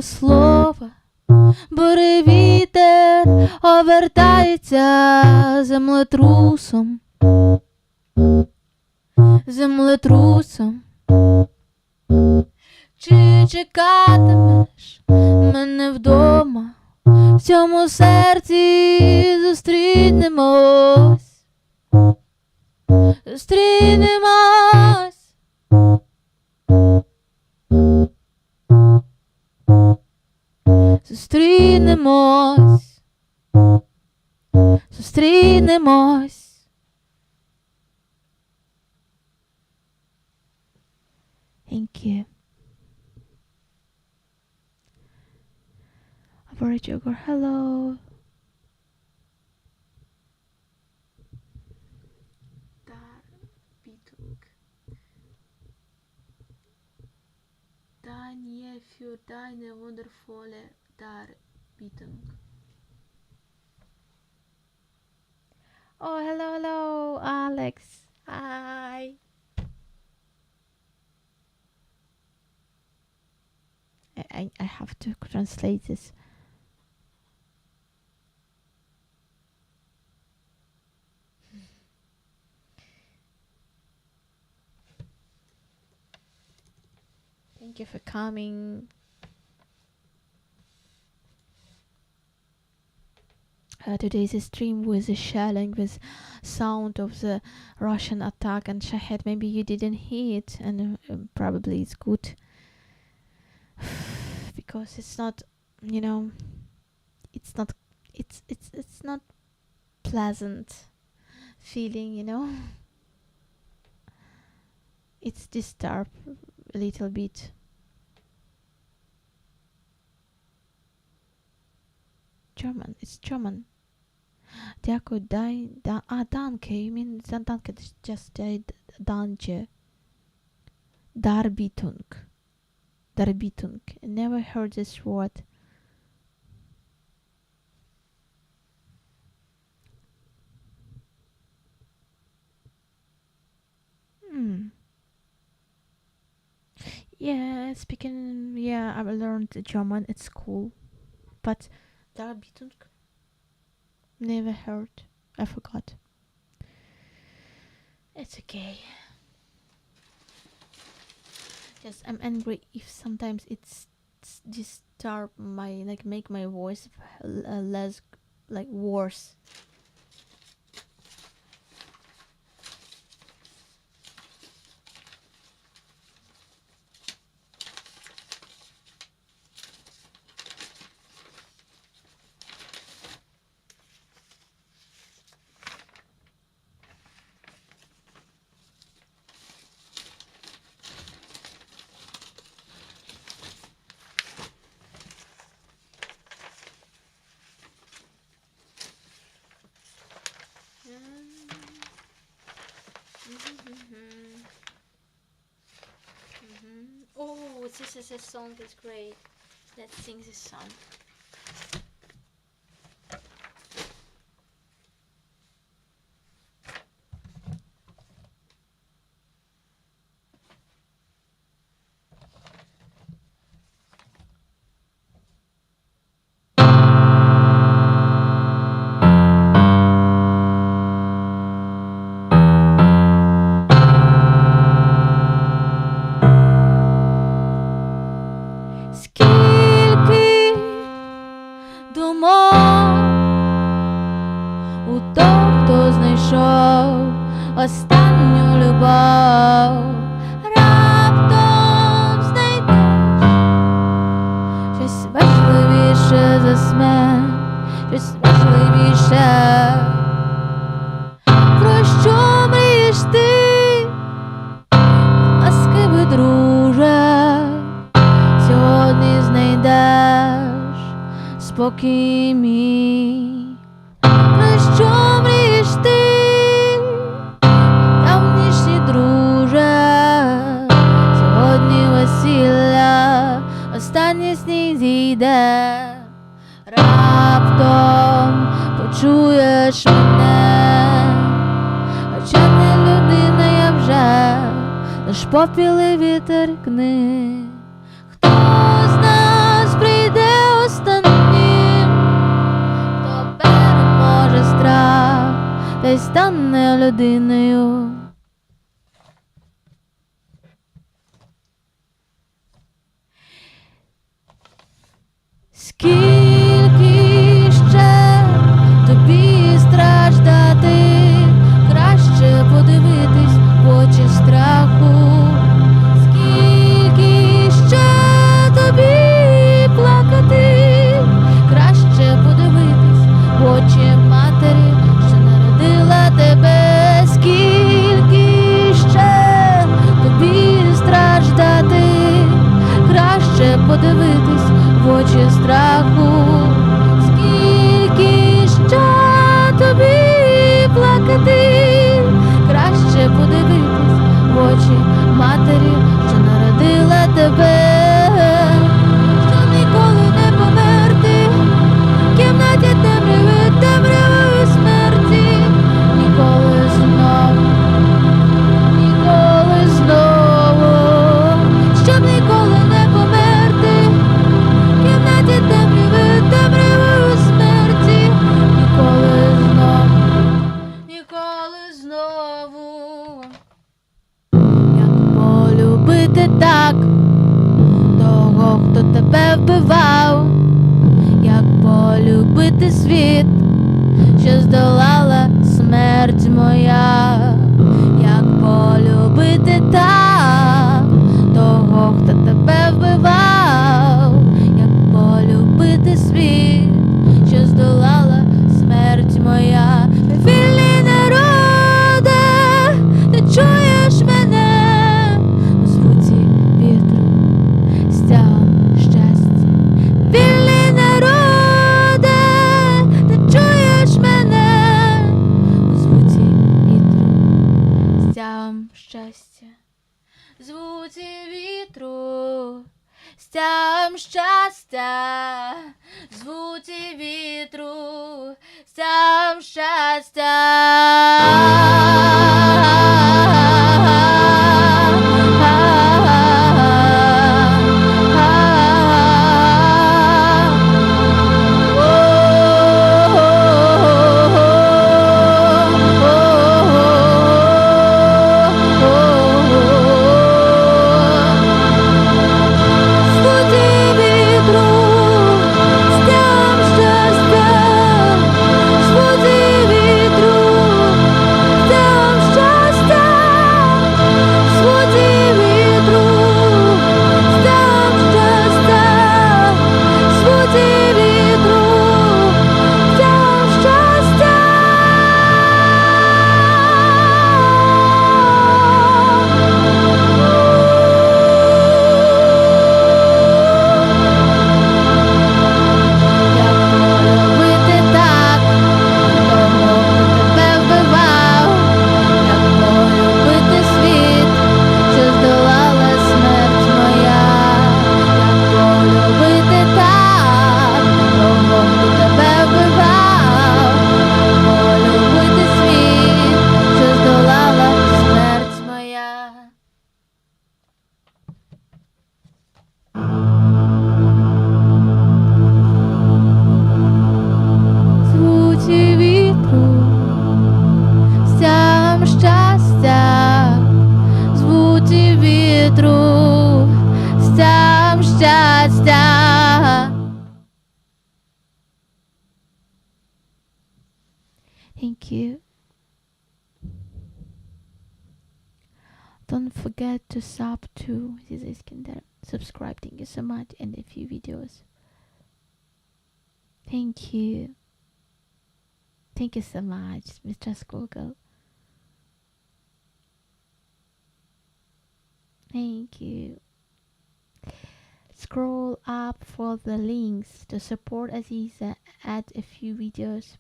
слова. Буревітер обертається землетрусом, землетрусом. Чи чекатимеш мене вдома? В цьому серці зустрінемось, зустрінемось. Зустрінемось, зустрінемось. Thank you. Operator, hello. Darbietung. Daniel für deine wundervolle Darbietung. Oh, hello, hello, Alex. Hi. I, I, I have to translate this. Thank you for coming. Uh, today's stream was a shelling with sound of the Russian attack and Shahed. Maybe you didn't hear it, and uh, probably it's good because it's not, you know, it's not, it's it's it's not pleasant feeling, you know. It's disturbed a little bit. German, it's German. Дякую, дай, да, а, danke, you mean danke, just uh, danke. Darbietung. Darbietung. I never heard this word. Hmm. Yeah, speaking, yeah, I learned German at school, but Darbietung, never heard. I forgot. It's okay. Just I'm angry if sometimes it's disturb my like make my voice uh, less like worse. Oh, this is a song is great. Let's sing this song. Скільки думок у того, хто знайшов останню любов, раптом знайдеш щось важливіше за смерть, щось важливіше. Про що мрієш ти, ласкивий друже, сьогодні знайдеш спокій мій. Про що мрієш ти, давнішній друже, сьогодні весілля, останній сніг зійде, раптом почуєш мене, хоча не людина я вже, лиш попіл і вітер книг. Хто з нас прийде? стане людиною. Скільки ще тобі страждати, краще подивитись в очі страху, скільки ще тобі плакати, краще подивитись в очі матері, що народила тебе, скільки ще тобі страждати, краще подивитись в очі страху, скільки ще тобі плакати, краще подивитись в очі матері, що народила тебе, щоб ніколи не померти, в кімнаті темряви, темрявої смерті, ніколи знову, ніколи знову, щоб ніколи не померти, в кімнаті темряви, темрявої смерті, ніколи знову, ніколи знову. Як полюбити так того, хто тебе вбивав, як полюбити світ, що здолала смерть моя, як полюбити так того, хто тебе вбивав, як полюбити світ, що здолала смерть моя. Вільний народе, ти чуєш мене у звуці вітру, стягом щастя. Вільний народе, ти чуєш мене у звуці вітру, стягом щастя, звуці вітру, стягом щастя, звуці вітру, стягом щастя. Звуці вітру, стягом щастя, звуці вітру, стягом щастя, звуці вітру, стягом щастя, звуці вітру, стягом щастя. Як полюбити так того, хто тебе вбивав, як полюбити світ, що здолала смерть моя, як полюбити так того, хто тебе вбивав, як полюбити світ, що здолала смерть моя. Звуці вітру, стягом щастя, звуці вітру, стягом щастя. Thank you. Don't forget to sub to Aziza Iskender. Subscribe. Thank you so much. And a few videos. Thank you. Thank you so much, Mr. Google. Thank you. Scroll up for the links to support Aziza. Add a few videos.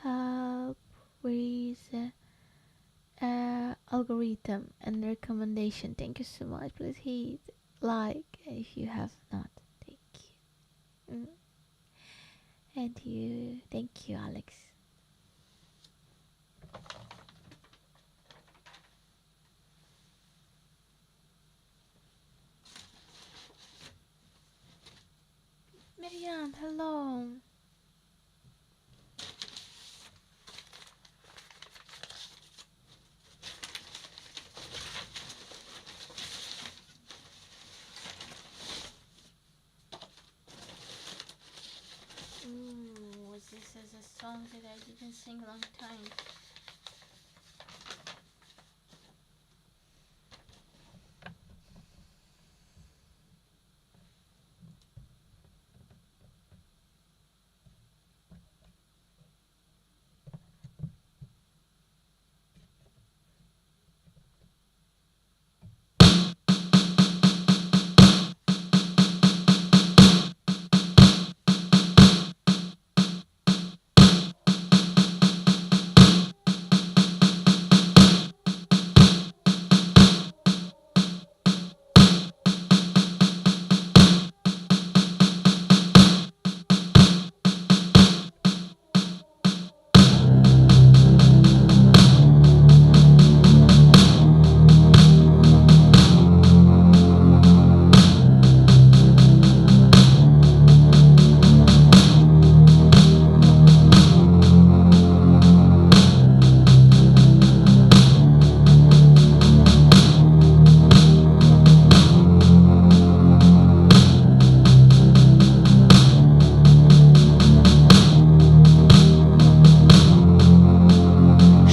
Help with algorithm and recommendation. Thank you so much. Please hit like if you have not. Thank you. And you, thank you, Alex. Miriam, hello. song that I didn't sing long time.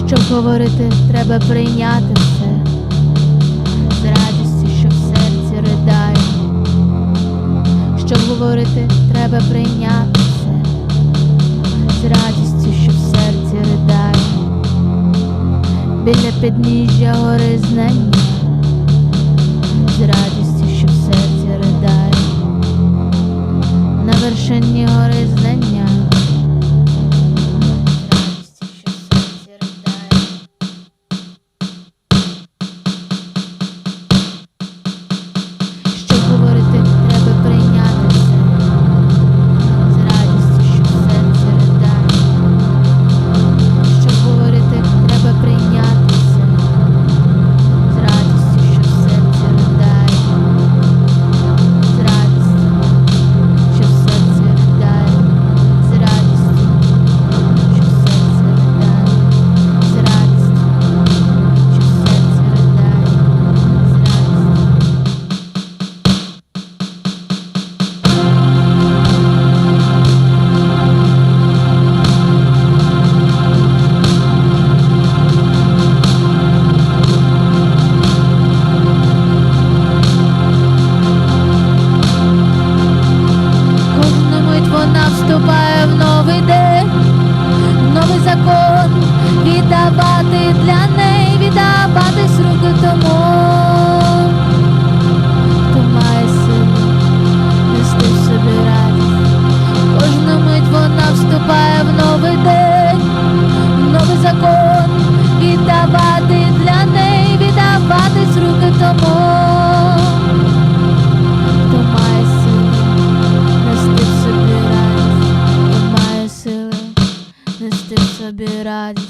Щоб говорити, треба прийняти все з радістю, що в серці ридає. Щоб говорити, треба прийняти все з радістю, що в серці ридає. Біля підніжжя гори знання, з радістю, що в серці ридає. На вершині гори знання, з радістю, що в серці ридає. Щоб говорити, треба прийняти все з радістю, що в серці ридає. Щоб говорити, треба прийняти все з радістю, що в серці ридає. З радістю, що в серці ридає. З радістю, що в серці ридає. З радістю, що в серці ридає. З радістю. Кожну мить вона вступає в новий день, в новий закон, віддавати для неї, віддаватись руки тому, хто має силу нести в собі радість. Кожну мить вона вступає в новий день, в новий закон, віддавати для неї, віддаватись руки тому, хто має сили нести в собі радість, хто має сили нести в собі радість.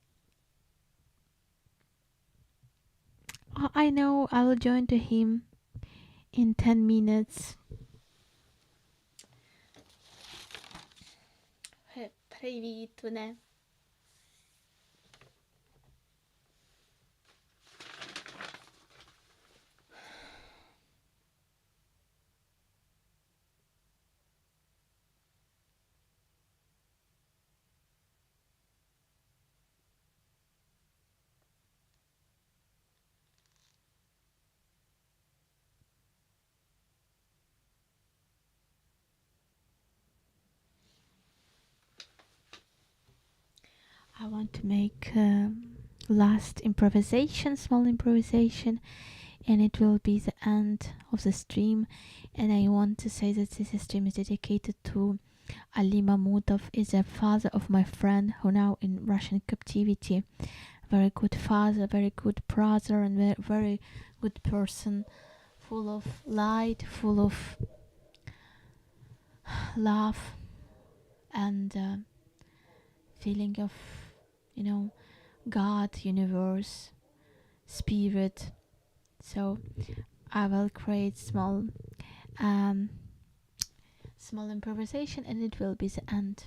I know I will join to him in 10 minutes. Привіт, мене. I want to make um, last improvisation, small improvisation, and it will be the end of the stream. And I want to say that this stream is dedicated to Ali Mamutov, is a father of my friend who now in Russian captivity. Very good father, very good brother, and very, very good person, full of light, full of love, and uh, feeling of, you know, God, universe, spirit. So I will create small, um, small improvisation, and it will be the end.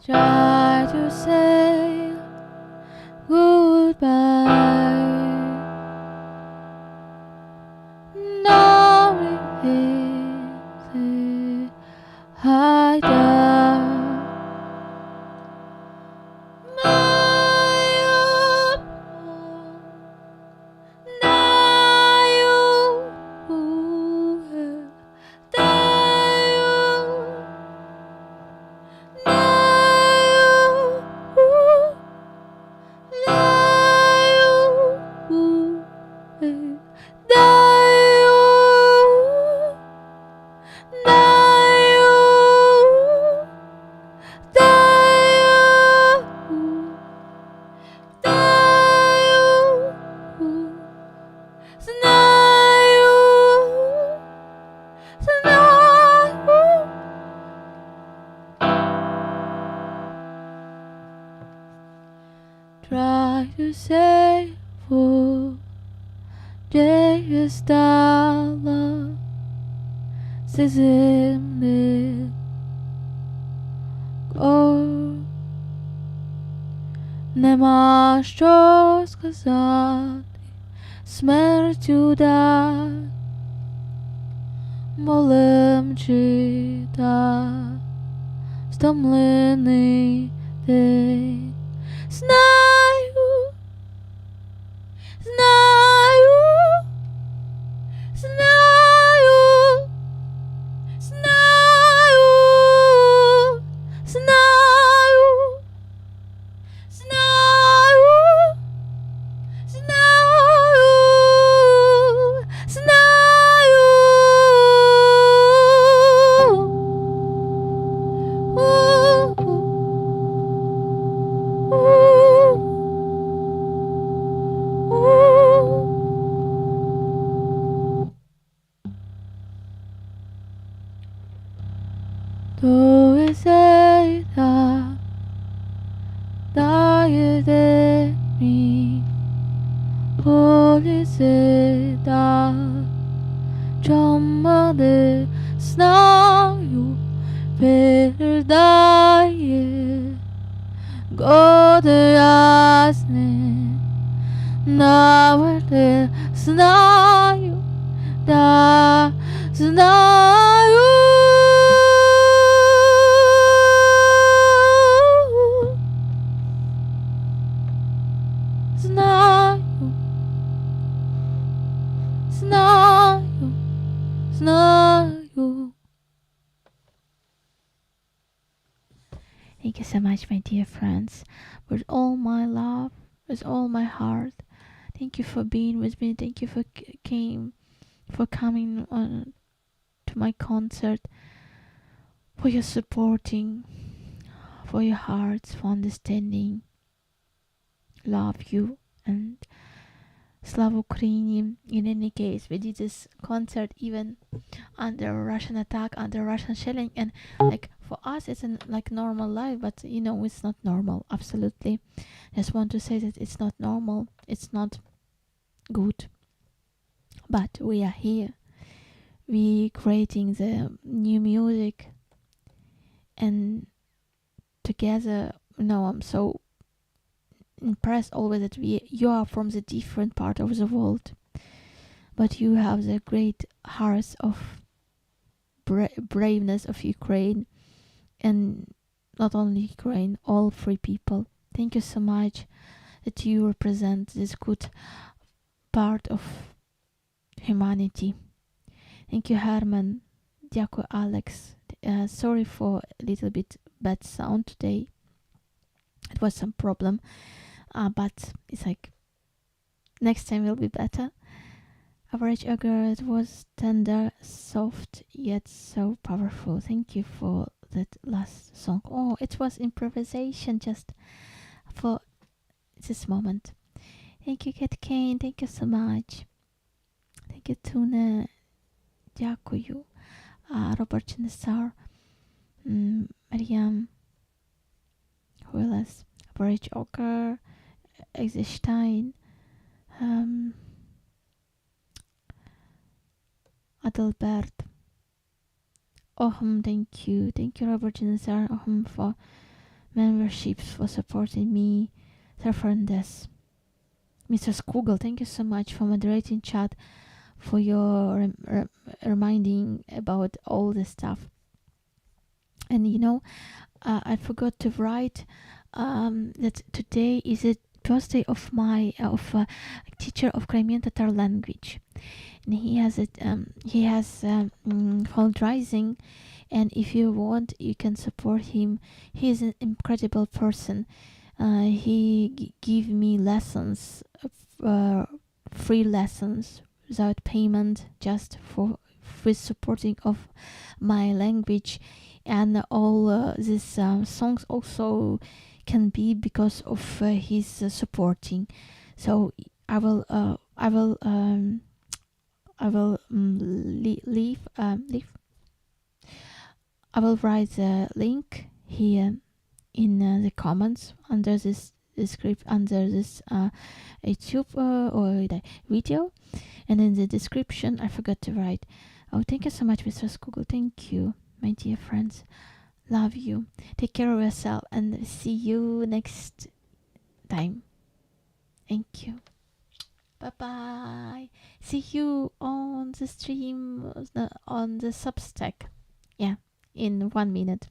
Try to say goodbye. No, I Try to say for стала земли. Нема що сказати. Смертю дай, болем чита, стомлений день. Знаю, знаю, знаю, знаю, знаю, знаю, знаю, знаю. У, у, у. Dove sei da dai mi Полізе чому знаю, передає годы ясны, наверное, знаю, да, знаю. Знаю, знаю, знаю. Thank you so much, my dear friends, with all my love, with all my heart. Thank you for being with me. Thank you for came, for coming on to my concert, for your supporting, for your hearts, for understanding. Love you and Слава Україні. In any case, we did this concert even under Russian attack, under Russian shelling, and like for us it's an like normal life, but you know it's not normal. Absolutely, just want to say that it's not normal. It's not good. But we are here. We creating the new music, and together. You I'm so impressed always that we you are from the different part of the world, but you have the great hearts of braveness of Ukraine, and not only Ukraine, all free people. Thank you so much that you represent this good part of humanity. Thank you, Herman. Дякую, Alex. Sorry for a little bit bad sound today. It was some problem, but it's like next time will be better. Average Ogre, it was tender, soft, yet so powerful. Thank you for that last song. Oh, it was improvisation just for this moment. Thank you, Cat Kane. Thank you so much. Thank you, Tune. Дякую. Robert Chinesar, Mariam, who else? Average Ogre, Exestein, Adalbert. Ohum, thank you. Thank you, Robert Chinesar, Ohum, for memberships, for supporting me. Fernandez. Mr. Skoogle, thank you so much for moderating chat, for your reminding about all the stuff. And you know, I forgot to write that today is a birthday of my of a teacher of Crimean Tatar language, and he has it. He has fundraising, and if you want, you can support him. He is an incredible person. He give me lessons, free lessons without payment, just for with supporting of my language, and all these songs also can be because of his supporting. So I will leave, leave. I will write the link here in the comments under this script, under this YouTube or the video, and in the description I forgot to write. Oh, thank you so much, Mr. Skoogle. Thank you, my dear friends. Love you. Take care of yourself and see you next time. Thank you. Bye bye. See you on the stream, on the Substack. Yeah, in 1 minute.